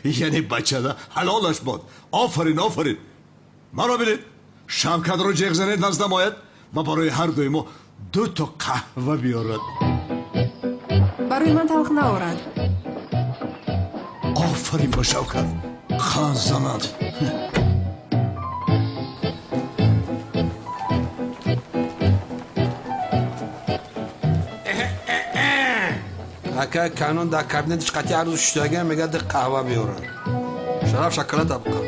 Яъне бачада ҳалолаш бод. Офарин, офарин. Маро бинед, Шавкатро ҷеғ занед наздам ояд ва барои ҳар дуи мо 2 то қаҳва биёрад. Барои ман талх наорад. Офарин ба Шавкат, хан занад. Ака Канон дар кабинетиш қатъи арзу шуштагиам мегӯяд қаҳва биёрад. Шараф шоколад абқа.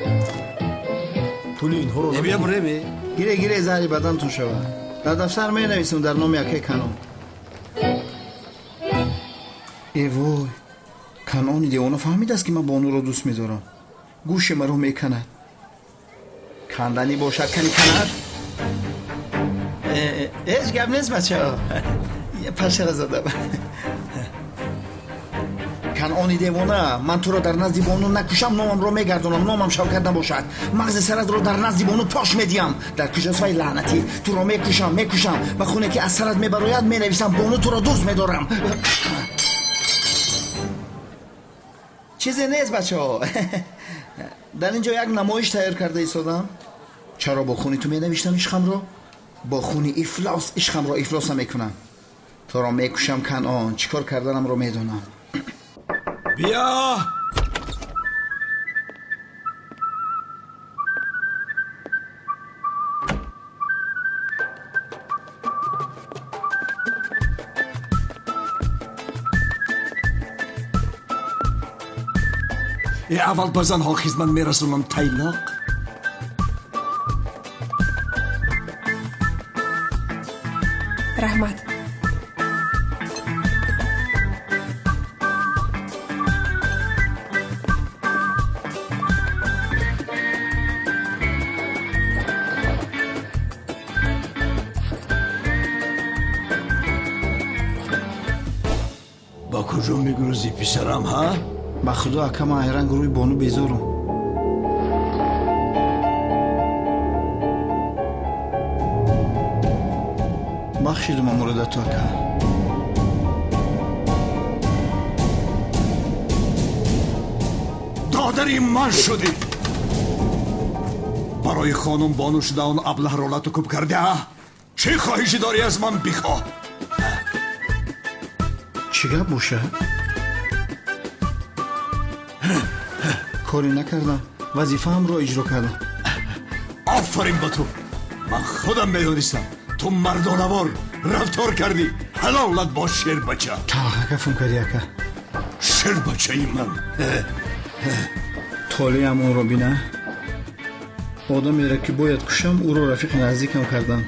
Пули инҳоро бия буреми. Гире, гире, заҳри бадантон шавад. Дар дафтар менависам дар номи акаи Канон. Э вой, Канони девона фаҳмидааст ки ман бонуро дӯст медорам. Гӯши маро меканад. Канданӣ бошад, кани канад. Ҳеҷ гап нест, бачаҳо. Пашара задам. Канъони девона, ман туро дар назди бону накушам, номамро мегардонам, номам Шавкат набошад. Мағзи саратро дар назди бону пош медиҳам. Дар куҷосвай лаънатӣ, туро мекушам, мекушам. Ба хуне ки аз сарат мебарояд, менависам бону туро дӯст медорам. Чизе нест, бачаҳо. Дар ин ҷо як намоиш тайёр карда истодам. Чаро бо хуни ту менавиштам ишқамро? Бо хуни ифлос ишқамро ифлос намекунам. Туро мекушам, Канъон, чӣ кор карданамро медонам. Биё! Аввал ба занҳо хизмат мерасонам, тайлоқ. Марҳамат. Ба куҷо мегурезӣ, писарам, ҳа? Ба худо, ака, ман айранг рӯи бону безорум. Бахшидум амуродату, ака. Додари ман шудӣ. Барои хонум бону шуда он аблаҳро лату куб кардӣ, ҳа? Чӣ хоҳишӣ дорӣ аз ман бихоҳ? Чӣ гап бошад? Коре накардам, вазифаамро иҷро кардам. Офарин ба ту! Ман худам медонистам, ту мардонавор рафтор кардӣ. Ҳалолат бош, шербача. Талхакафм кардӣ, ака. Шербачаи ман. Толеам онро бина. Одамеро, ки бояд кушам, ӯро рафиқи наздикам кардам.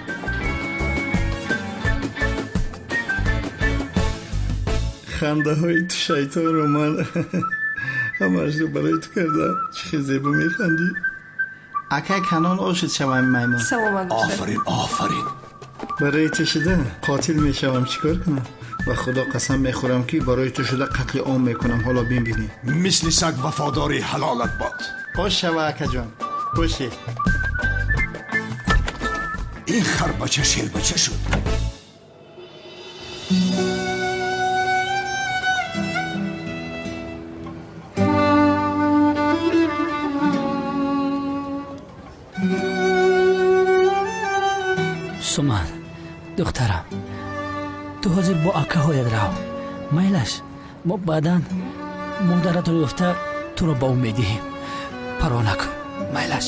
Хандаҳои ту шайтонро ман ҳамаашро барои ту кардам. Чӣ хел зебо механдӣ. Акай Канон, ошид шавам, маймун. Саломат бошед. Офарин, офарин. Барои ту шуда қотил мешавам, чӣ кор кунам? Ба худо қасам мехӯрам, ки барои ту шуда қатли ом мекунам. Ҳоло бинбинӣ. Мисли саг вафодори, ҳалолат бод. Ош шава, акаҷон, бошед. Ин харбача шербача шуд. Суман, духтарам, ту ҳозир бо акаҳоят рав. Майлаш, мо баъдан модаратро ёфта туро ба ӯ медиҳем. Парво накун, майлаш.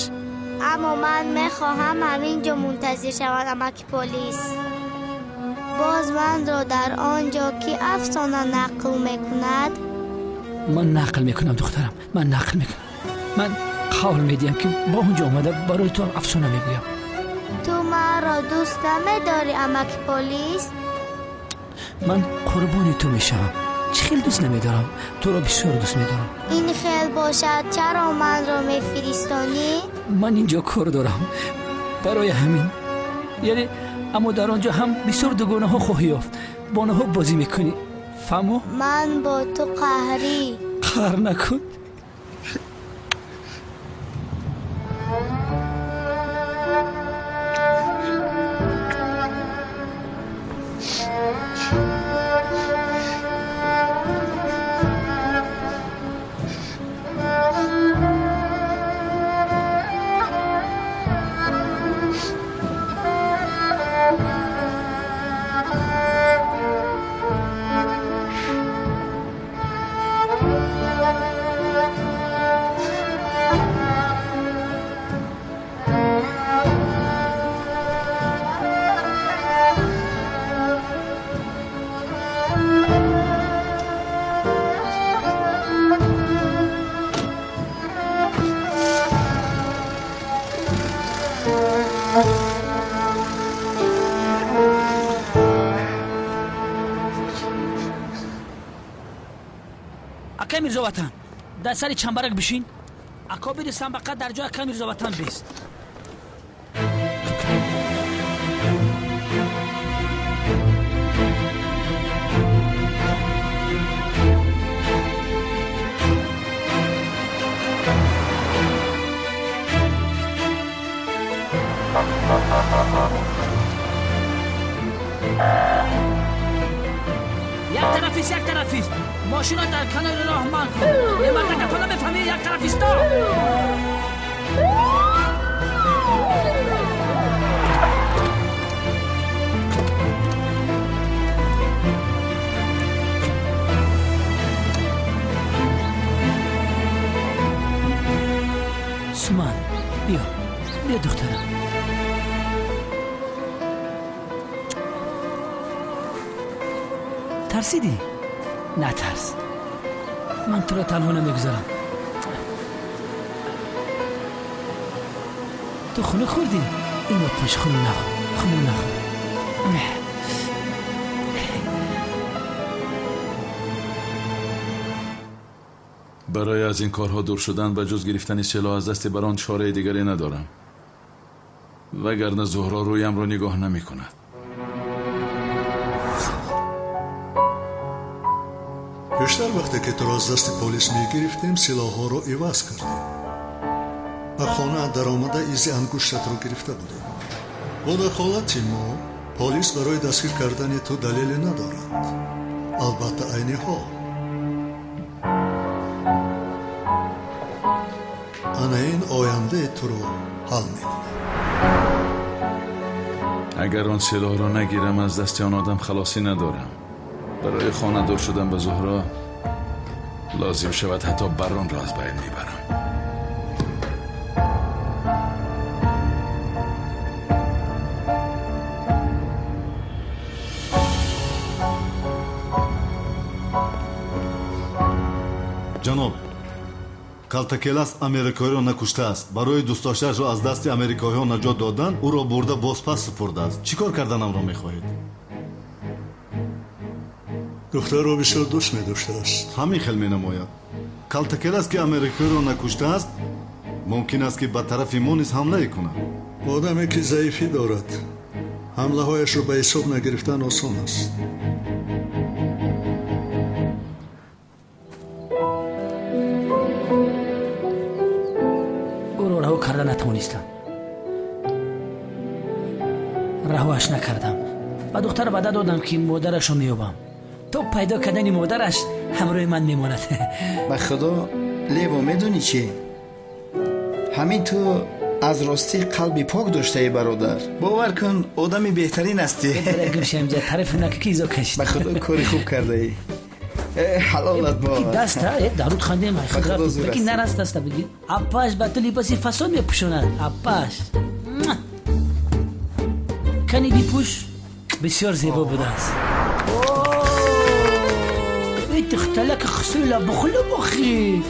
Аммо ман мехоҳам ҳамин ҷо мунтазир шавам, амаки полис. Боз манро дар он ҷо ки афсона нақл мекунад? Ман нақл мекунам, духтарам, ман нақл мекунам. Ман қавл медиҳам, ки ба он ҷо омада барои ту афсона мегӯям. Ту маро дӯст намедорӣ, амаки полис? Ман қурбони ту мешавам. Чӣ хел дӯст намедорам? Туро бисёр дӯст медорам. Ин хел бошад, чаро манро мефиристонӣ? Ман ин ҷо кор дорам, барои ҳамин. Яъне, аммо дар он ҷо ҳам бисёр дугонаҳо хоҳӣ ёфт. Бо онҳо бозӣ мекунӣ. Фаҳмо? Ман бо ту қаҳрӣ. Қаҳр накун. Акай Мирзоватан, дар сари чамбарак бишин. Акобири самбақа дар ҷои акай Мирзоватан бист. Як тарафист, як тарафист. Мошина дар канори роҳ манъ кун. Е мардака, ту намефаҳмӣ, як тарафисто. Суман, биё, биё, духтарам. Тарсидӣ? Натарс, ман туро танҳо намегузорам. Ту хунук хӯрдӣ? Инро пӯш, хунук нахӯр, хунук нахӯр. Барои аз ин корҳо дур шудан ба ҷуз гирифтани силоҳ аз дасти барон чораи дигаре надорам. Вагарна Зуҳро рӯямро нигоҳ намекунад. Пештар вақте ки туро аз дасти полис мегирифтем, силоҳҳоро иваз кардем. Ба хона даромада изи ангуштатро гирифта будем. Бо дахолати мо полис барои дастгир кардани ту далеле надорад. Албатта айни ҳол. Ана ин ояндаи туро ҳал мекунад. Агар он силоҳро нагирам, аз дасти он одам халосӣ надорам. Барои хонадор шудан ба Зуҳро лозим шавад ҳатто баронро аз байн мебарам. Ҷаноб, Калтакелас америкоиро накуштааст. Барои дӯстдоштаашро аз дасти америкоиҳо наҷот додан, ӯро бурда бозпас супурдааст. Чӣ кор карданамро мехоҳед? Духтарро бисёр дӯст медоштааст. Ҳамин хел менамояд. Калтакелас ки америкоиро накуштааст, мумкин аст ки ба тарафи мо низ ҳамлае кунад. Одаме ки заифӣ дорад, ҳамлаҳояшро ба ҳисоб нагирифтан осон аст. Ӯро раҳо карда натавонистам. Раҳоаш накардам. Ба духтар ваъда додам, ки модарашро меёбам. То пайдо кардани модараш ҳамроҳи ман мемонад. Ба худо, Лево, медонӣ чӣ? Ҳамин ту аз ростӣ қалби пок доштаи, бародар. Бовар кун, одами беҳтарин ҳастӣ. Гӯшамҷа, тарафи нака ки изо кашид. Ба худо, кори хуб кардаӣ. Ҳалолат бод. Даста, даруд хандем, ки нараст даста бигир. Апаш ба ту либоси фасон мепӯшонад. Апаш. Кани бипӯш, бисёр зебо будааст. Духталак хусула бухлу бухи.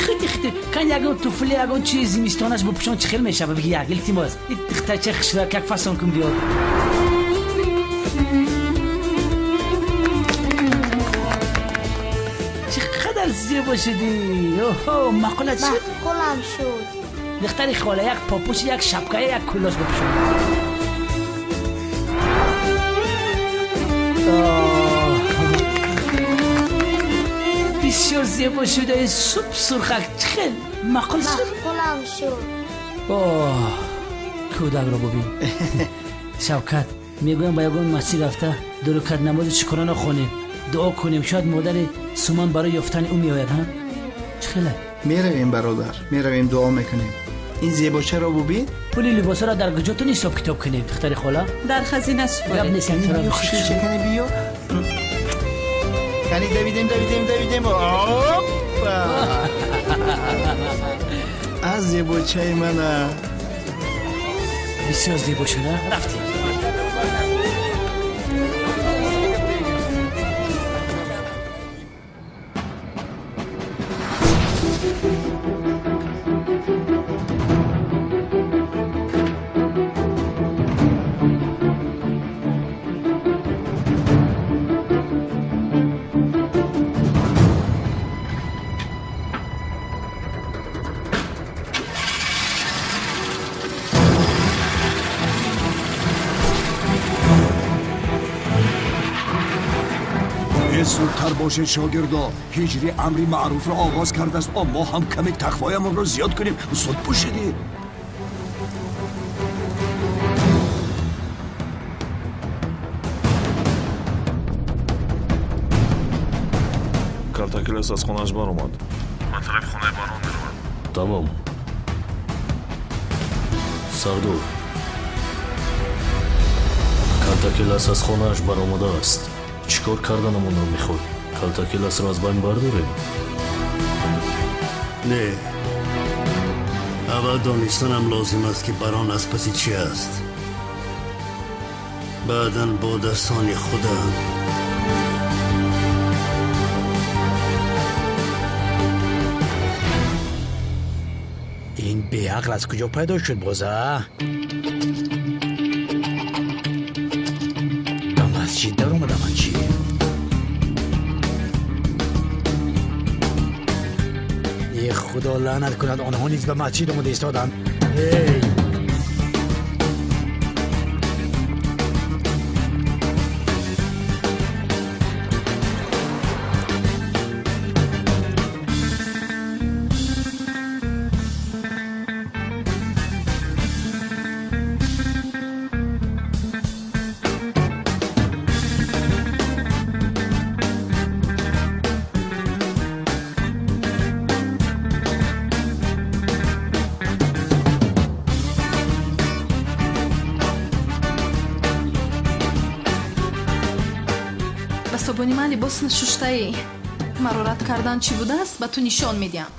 Хити кан ягон туфли ягон чиз зимистонаш бупӯшон чӣ хел мешава? Биги як илтимос. Духтарча хушрак як фасон кун биёд. Чӣ қадар зебо шудӣ! Оҳо, маъқулат шуд? Маъқулам шуд. Духтари хола як попуш, як шапка, як кулош бупӯшон. Бисёр зебо шудаи, суп сурхак, чӣ хел маъқул шуд? Маъқулам шуд. Оҳ, кӯдакро бубин. Шавкат, мегӯям ба ягон масҷид рафта ду рукат намози шукрона хонем, дуо кунем, шояд модари Суман барои ёфтани ӯ меояд. Ҳа, чӣ хеле? Меравем, бародар, меравем, дуо мекунем. Ин зебочаро бубин. Пули либосҳоро дар куҷотон ҳисоб китоб кунем, духтари хола? Дар хазина супоред. Гап нест, кани биё. Кани давидем, давидем, давидем. Опа! Аз зебочаи мана. Бисёр зебо шуда. Рафтем. Зудтар бошед, шогирдо. Ҳиҷри амри маъруфро оғоз кардааст. Мо ҳам каме тақвоямонро зиёд кунем. Зуд пӯшидӣ. Калтакелас аз хонааш баромад. Ман тарафи хонаи барон меравам. Тамом. Сардор, Калтакелас аз хонааш баромадааст. Чӣ кор карданамонро мехоҳӣ? Калтакеласро аз байн бардорем? Не, аввал донистанам лозим аст, ки барон аз паси чӣ аст. Баъдан бо дастони худам. Ин беақл аз куҷо пайдо шуд боза? Ба масҷид даромадам чӣ? Эй Худо лаънат кунад, онҳо низ ба масҷид омада истоданд. Эй! Собони ман либос нашуштаӣ. Маро рад кардан чӣ будааст, ба ту нишон медиҳам.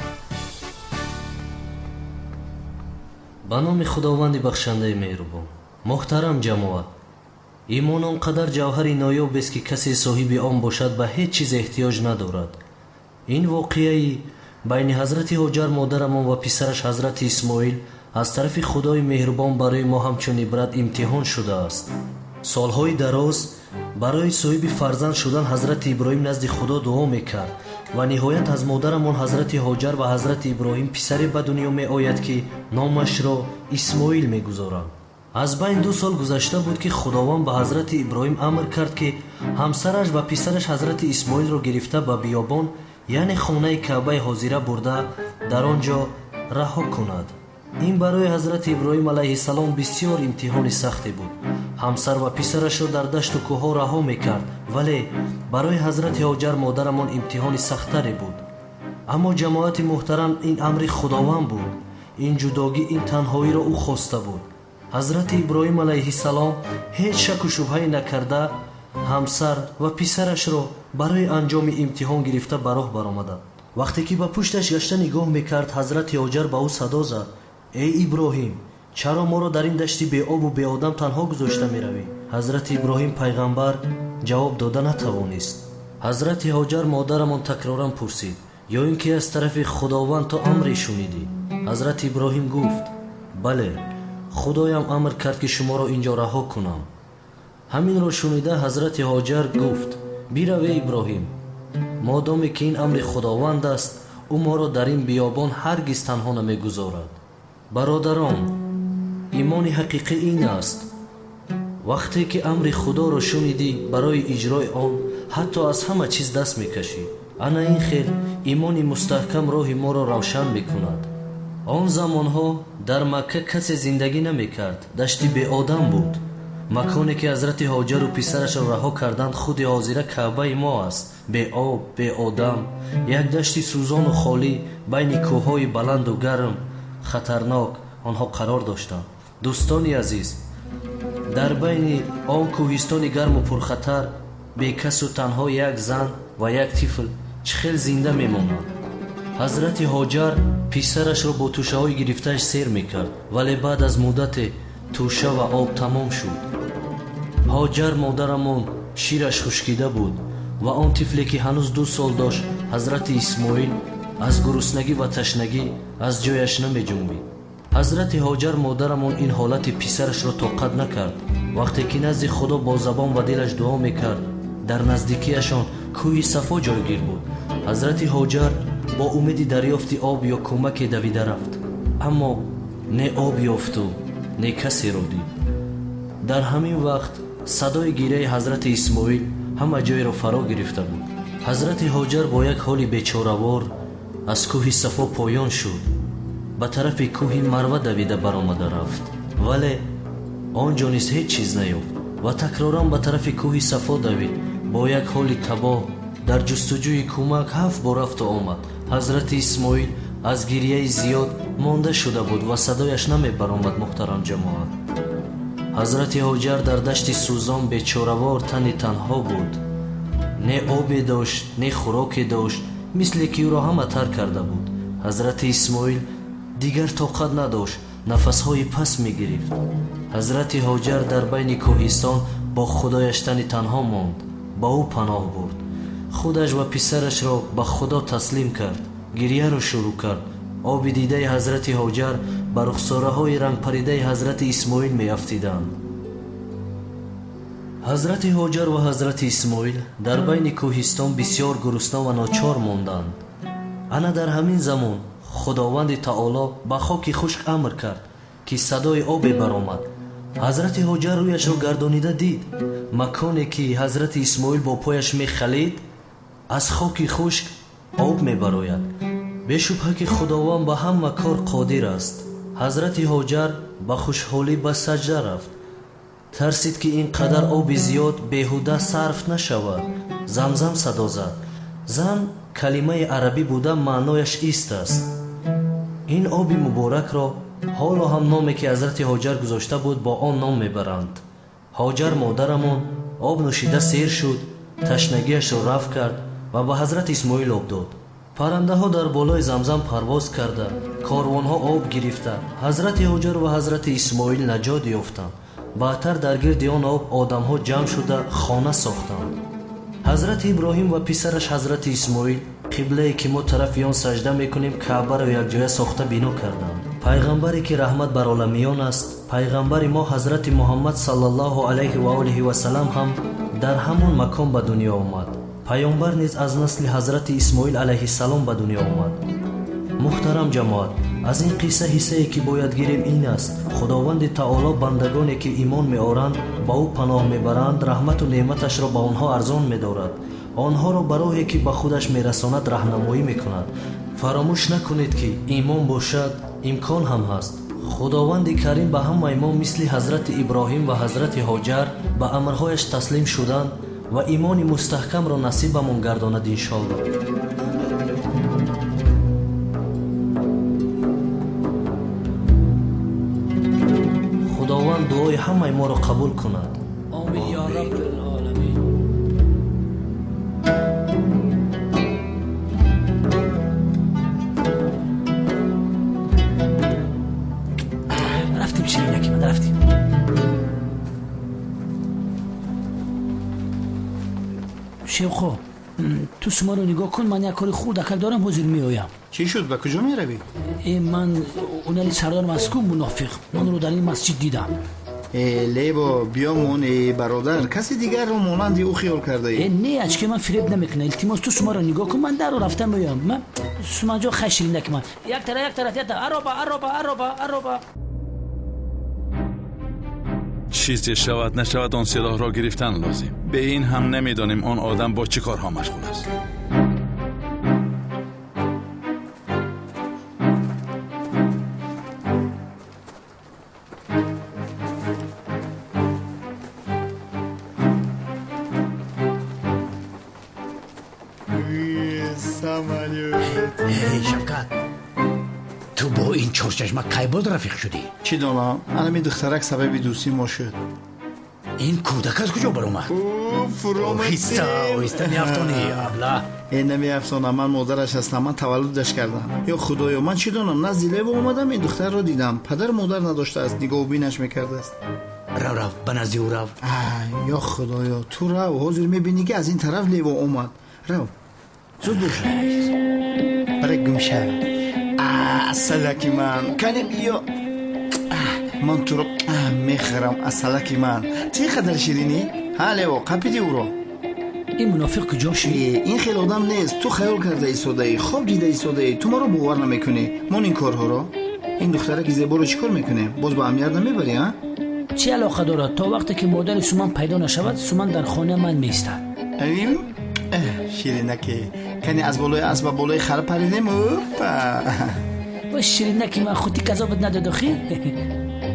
Ба номи Худованди бахшандаи меҳрубон. Муҳтарам ҷамоат, имон он қадар ҷавҳари ноёбест, ки касе соҳиби он бошад ба ҳеҷ чиз эҳтиёҷ надорад. Ин воқеаи байни ҳазрати Ҳоҷар модарамон ва писараш ҳазрати Исмоил аз тарафи Худои меҳрубон барои мо ҳамчун ибрат имтиҳон шудааст. Солҳои дароз барои соҳиби фарзанд шудан ҳазрати Иброҳим назди Худо дуо мекард ва ниҳоят аз модарамон ҳазрати Ҳоҷар ва ҳазрати Иброҳим писаре ба дунё меояд, ки номашро Исмоил мегузоранд. Аз байн 2 сол гузашта буд, ки Худованд ба ҳазрати Иброҳим амр кард, ки ҳамсараш ва писараш ҳазрати Исмоилро гирифта ба биёбон, яъне хонаи Каъбаи ҳозира бурда дар он ҷо раҳо кунад. Ин барои ҳазрати Иброҳим алайҳиссалом бисёр имтиҳони сахте буд. Ҳамсар ва писарашро дар дашту кӯҳҳо раҳо мекард, вале барои ҳазрати Ҳоҷар модарамон имтиҳони сахттаре буд. Аммо ҷамоати муҳтарам, ин амри Худованд буд. Ин ҷудогӣ, ин танҳоиро ӯ хоста буд. Ҳазрати Иброҳим алайҳиссалом ҳеҷ шаку шубҳае накарда ҳамсар ва писарашро барои анҷоми имтиҳон гирифта ба роҳ баромаданд. Вақте ки ба пушташ гашта нигоҳ мекард, ҳазрати Ҳоҷар ба ӯ садо зад: эй Иброҳим, чаро моро дар ин дашти беобу беодам танҳо гузошта меравӣ? Ҳазрати Иброҳим пайғамбар ҷавоб дода натавонист. Ҳазрати Ҳоҷар модарамон такроран пурсид: ё ин ки аз тарафи Худованд ту амре шунидӣ? Ҳазрати Иброҳим гуфт: бале, Худоям амр кард, ки шуморо инҷо раҳо кунам. Ҳаминро шунида ҳазрати Ҳоҷар гуфт: бираве Иброҳим, модоме ки ин амри Худованд аст, ӯ моро дар ин биёбон ҳаргиз танҳо намегузорад. Бародарон, имони ҳақиқӣ ин аст: вақте ки амри Худоро шунидӣ, барои иҷрои он ҳатто аз ҳама чиз даст мекашӣ. Ана ин хел имони мустаҳкам роҳи моро равшан мекунад. Он замонҳо дар Макка касе зиндагӣ намекард, дашти беодам буд. Маконе ки ҳазрати Ҳоҷару писарашро раҳо карданд, худи ҳозира Каъбаи мо аст. Беоб, беодам, як дашти сӯзону холӣ байни кӯҳҳои баланду гарм, хатарнок онҳо қарор доштанд. Дӯстони азиз, дар байни он кӯҳистони гарму пурхатар бекасу танҳо як зан ва як тифл чӣ хел зинда мемонанд? Ҳазрати Ҳоҷар писарашро бо тӯшаҳои гирифтааш сер мекард, вале баъд аз муддате тӯша ва об тамом шуд. Ҳоҷар модарамон шираш хушкида буд ва он тифле ки ҳанӯз 2 сол дошт, ҳазрати Исмоил, аз гуруснагӣ ва ташнагӣ аз ҷояш намеҷунбид. Ҳазрати Ҳоҷар модарамон ин ҳолати писарашро тоқат накард. Вақте ки назди Худо бо забон ва дилаш дуо мекард, дар наздикиашон кӯҳи Сафо ҷойгир буд. Ҳазрати Ҳоҷар бо умеди дарёфти об ё кӯмаке давида рафт, аммо не об ёфту не касеро дид. Дар ҳамин вақт садои гиряи ҳазрати Исмоил ҳама ҷойро фаро гирифта буд. Ҳазрати Ҳоҷар бо як ҳоли бечоравор аз кӯҳи Сафо поён шуд, ба тарафи кӯҳи Марва давида баромада рафт, вале он ҷо низ ҳеҷ чиз наёфт ва такроран ба тарафи кӯҳи Сафо давид. Бо як ҳоли табоҳ дар ҷустуҷӯи кӯмак 7 бор рафту омад. Ҳазрати Исмоил аз гирияи зиёд монда шуда буд ва садояш намебаромад. Муҳтарам ҷамоат, ҳазрати Ҳоҷар дар дашти сӯзон бечоравор тани танҳо буд. Не обе дошт, не хӯроке дошт, мисле ки ӯро ҳама тарк карда буд. Ҳазрати Исмоил дигар тоқат надошт, нафасҳои пас мегирифт. Ҳазрати Ҳоҷар дар байни кӯҳистон бо худояш тани танҳо монд, ба ӯ паноҳ бурд. Худаш ва писарашро ба Худо таслим кард, гирияро шурӯъ кард. Оби дидаи ҳазрати Ҳоҷар ба рухсораҳои рангпаридаи ҳазрати Исмоил меафтиданд. Ҳазрати Ҳоҷар ва ҳазрати Исмоил дар байни кӯҳистон бисёр гурусна ва ночор монданд. Ана дар ҳамин замон Худованди Таоло ба хоки хушк амр кард, ки садои обе баромад. Ҳазрати Ҳоҷар рӯяшро гардонида дид. Маконе ки ҳазрати Исмоил бо пояш мехалид, аз хоки хушк об мебарояд. Бешубҳа ки Худованд ба ҳама кор қодир аст. Ҳазрати Ҳоҷар ба хушҳолӣ ба саҷда рафт. Тарсид ки ин қадар оби зиёд беҳуда сарф нашавад. Замзам садо зад. Зам калимаи арабӣ буда маънояш ист аст. Ин оби муборакро ҳоло ҳам номе ки ҳазрати Ҳоҷар гузошта буд бо он ном мебаранд. Ҳоҷар модарамон об нӯшида сер шуд, ташнагиашро рафт кард ва ба ҳазрати Исмоил об дод. Паррандаҳо дар болои Замзам парвоз карда, корвонҳо об гирифта, ҳазрати Ҳоҷар ва ҳазрати Исмоил наҷот ёфтанд. Баъдтар дар гирди он об одамҳо ҷамъ шуда хона сохтанд. Ҳазрати Иброҳим ва писараш ҳазрати Исмоил қиблае ки мо тарафи он саҷда мекунем Каъбаро якҷоя сохта бино карданд. Пайғамбаре ки раҳмат бар оламиён аст, пайғамбари мо ҳазрати Муҳаммад саллаллоҳу алайҳи ва олиҳи васаллам ҳам дар ҳамон макон ба дунё омад. Паёмбар низ аз насли ҳазрати Исмоил алайҳиссалом ба дунё омад. Муҳтарам ҷамоат, аз ин қисса ҳиссае ки бояд гирем ин аст: Худованди Таоло бандагоне ки имон меоранд, ба ӯ паноҳ мебаранд, раҳмату неъматашро ба онҳо арзон медорад. Онҳоро ба роҳе ки ба худаш мерасонад раҳнамоӣ мекунад. Фаромӯш накунед ки имон бошад, имкон ҳам ҳаст. Худованди Карим ба ҳамаи мо мисли ҳазрати Иброҳим ва ҳазрати Ҳоҷар ба амрҳояш таслим шудан ва имони мустаҳкамро насибамон гардонад иншоаллоҳ. Худованд дуои ҳамаи моро қабул кунад. Омин ё Раббил оламин. Рафтем ширинаки ман, рафтем. Шевхо, ту сумаро нигоҳ кун, ман як кори хурдакак дорам, ҳозир меоям. Чӣ шуд, ба куҷо меравӣ? Ман унали сардарам аз ку мунофиқ, ман ӯро дар ин масҷид дидам. Лебо, биёмон, бародар, каси дигарро монанди ӯ хиёл кардаӣ. Не, ачки ман фиреб намекунам. Илтимос, ту сумаро нигоҳ кун, ман даро рафта меоям. Ман сумаҷо хай ширинаки ман. Як тараф, як тараф, як тараф. Ароба, ароба, ароба, ароба. Чизе шавад нашавад он силоҳро гирифтан лозим. Бе ин ҳам намедонем он одам бо чӣ корҳо машғул аст. Шавкат, ту бо ин чорчашма кай боз рафиқ шудӣ? Чӣ донам, анами духтарак сабаби дӯстии мо шуд. Ин кӯдак аз куҷо баромад? Оҳиста, оҳиста, меафтонӣ, абла. Намеафтонам, ман модараш ҳастам, ман таваллудаш кардам. Ё худоё, ман чӣ донам, назди Лево омадам, ин духтарро дидам. Падару модар надоштааст, нигоҳубинаш мекардааст. Рав, рав, ба назди ӯ рав. Ё худоё, ту рав, ҳозир мебинӣ ки аз ин тараф Лево омад. Рав, зуд бош. Барак гум шав. Асалаки ман, кане биё. Ман туро мехӯрам, асалаки ман. Чӣ қадар ширинӣ? Ҳа, Лево, қапиди ӯро. Ин мунофиқ куҷо шуд? Ин хел одам нест. Ту хаёл карда истодаӣ, хоб дида истодаӣ. Ту маро бовар намекунӣ. Мон ин корҳоро. Ин духтараки зеборо чӣ кор мекунем? Боз ба амният намебарӣ, а? Чӣ алоқа дорад? То вақте ки модари Суман пайдо нашавад, Суман дар хонаи ман меистад. Ширинаке, кане аз болои асп ба болои хар паридем. Опа! Ва ширинаки ман, худти казобат надод охи?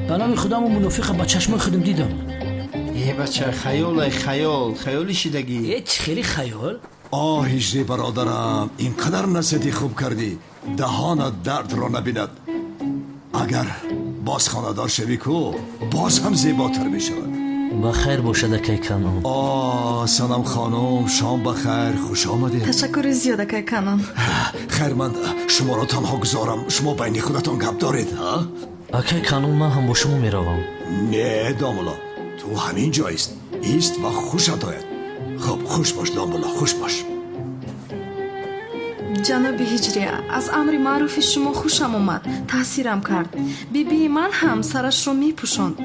Ба номи худо, ман мунофиқа ба чашмои худам дидам. Э бача, хаёлай, хаёл, хаёли шидагӣ. Э, чӣ хели хаёл? Оҳ, ҳиҷри бародарам, ин қадар насиҳати хуб кардӣ, даҳонат дардро набинад. Агар боз хонадор шавӣ ку, боз ҳам зеботар мешавад. Ба хайр бошад, акай Канон. О, Санам хонум, шом ба хайр, хуш омадед. Ташаккури зиёд, акай Канон. Хайр, ман шуморо танҳо гузорам, шумо байни худатон гап доред, ҳа? Акай Канон, ман ҳам бо шумо меравам. Не, домулло, ту ҳамин ҷо ист. Ист ва хушат ояд. Хуб, хуш бош, домулло, хуш бош. Ҷаноби Ҳиҷрия, аз амри маъруфи шумо хушам омад, таъсирам кард. Бибии ман ҳам сарашро мепӯшонд.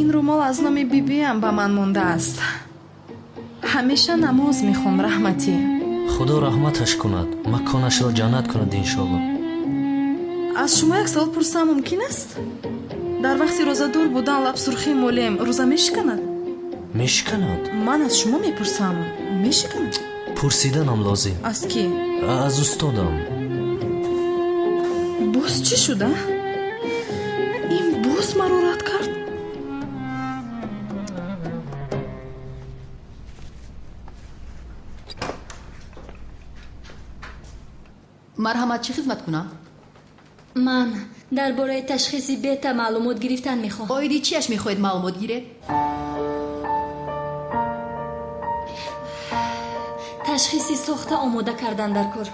Ин румол аз номи бибиам ба ман мондааст. Ҳамеша намоз мехонд, раҳматӣ. Худо раҳматаш кунад, маконашро ҷаннат кунад иншоаллоҳ. Аз шумо як савол пурсам мумкин аст? Дар вақти рӯзадор будан лабсурхӣ молем рӯза мешиканад? Мешиканад. Ман аз шумо мепурсам, мешиканад? Пурсиданам лозим. Аз кӣ? Аз устодам. Боз чӣ шуда? Ин боз маро рад кард? Марҳамат, чӣ хизмат кунам? Ман дар бораи ташхиси бета маълумот гирифтан мехоҳам. Оиди чиаш мехоҳед маълумот гиред? Ташхиси сохта омода кардан дар кор.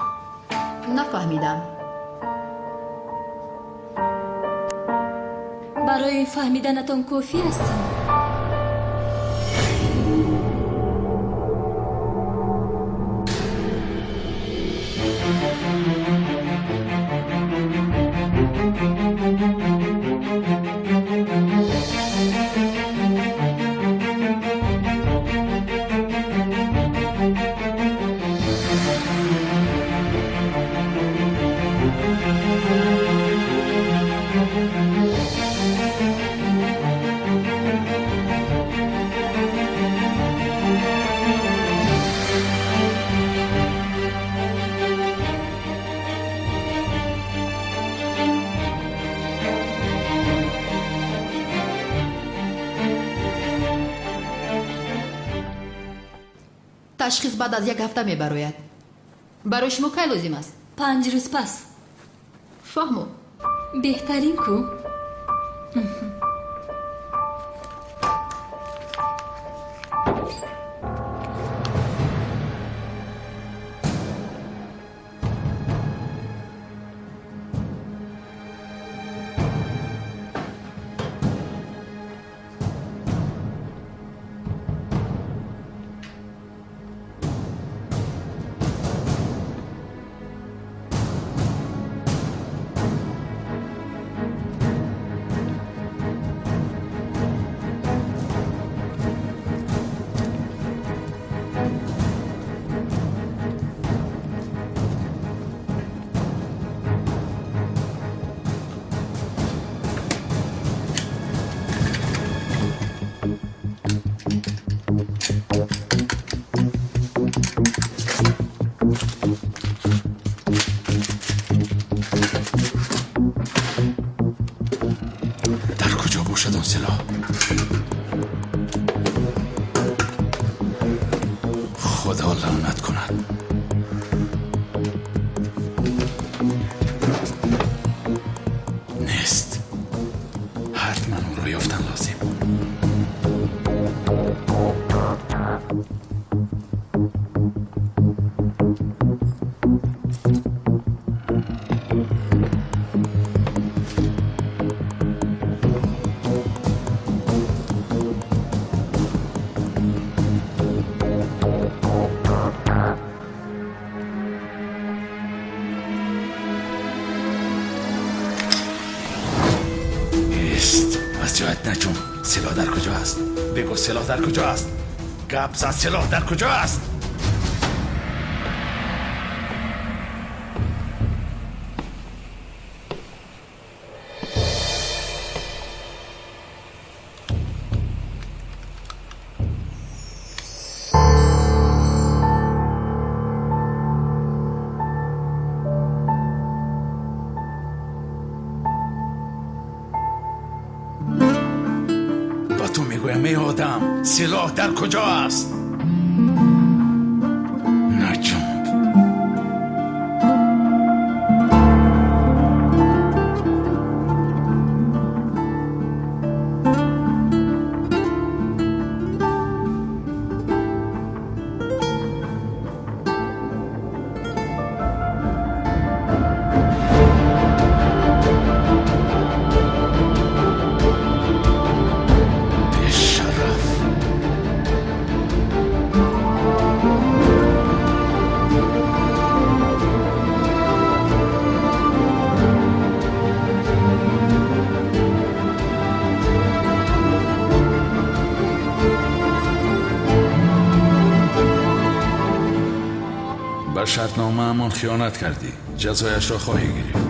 Нафаҳмидам. Барои фаҳмиданатон кофӣ аст? Ташхис баъд аз як ҳафта мебарояд. Барои шумо кай лозим аст? 5 рӯз пас. Фаҳмо. Беҳтарин ку. Дар куҷо бошад он силоҳ? Худо лаънат кунад. Нест. Ҳатман ӯро ёфтан лозим. سلاح در کجا است؟ بگو سلاح در کجا است؟ گپ زن، سلاح در کجا است؟ سلاح در کجا است؟ نجنب. شرطنامه‌مان خیانت کردی، جزایش را خواهی گرفت.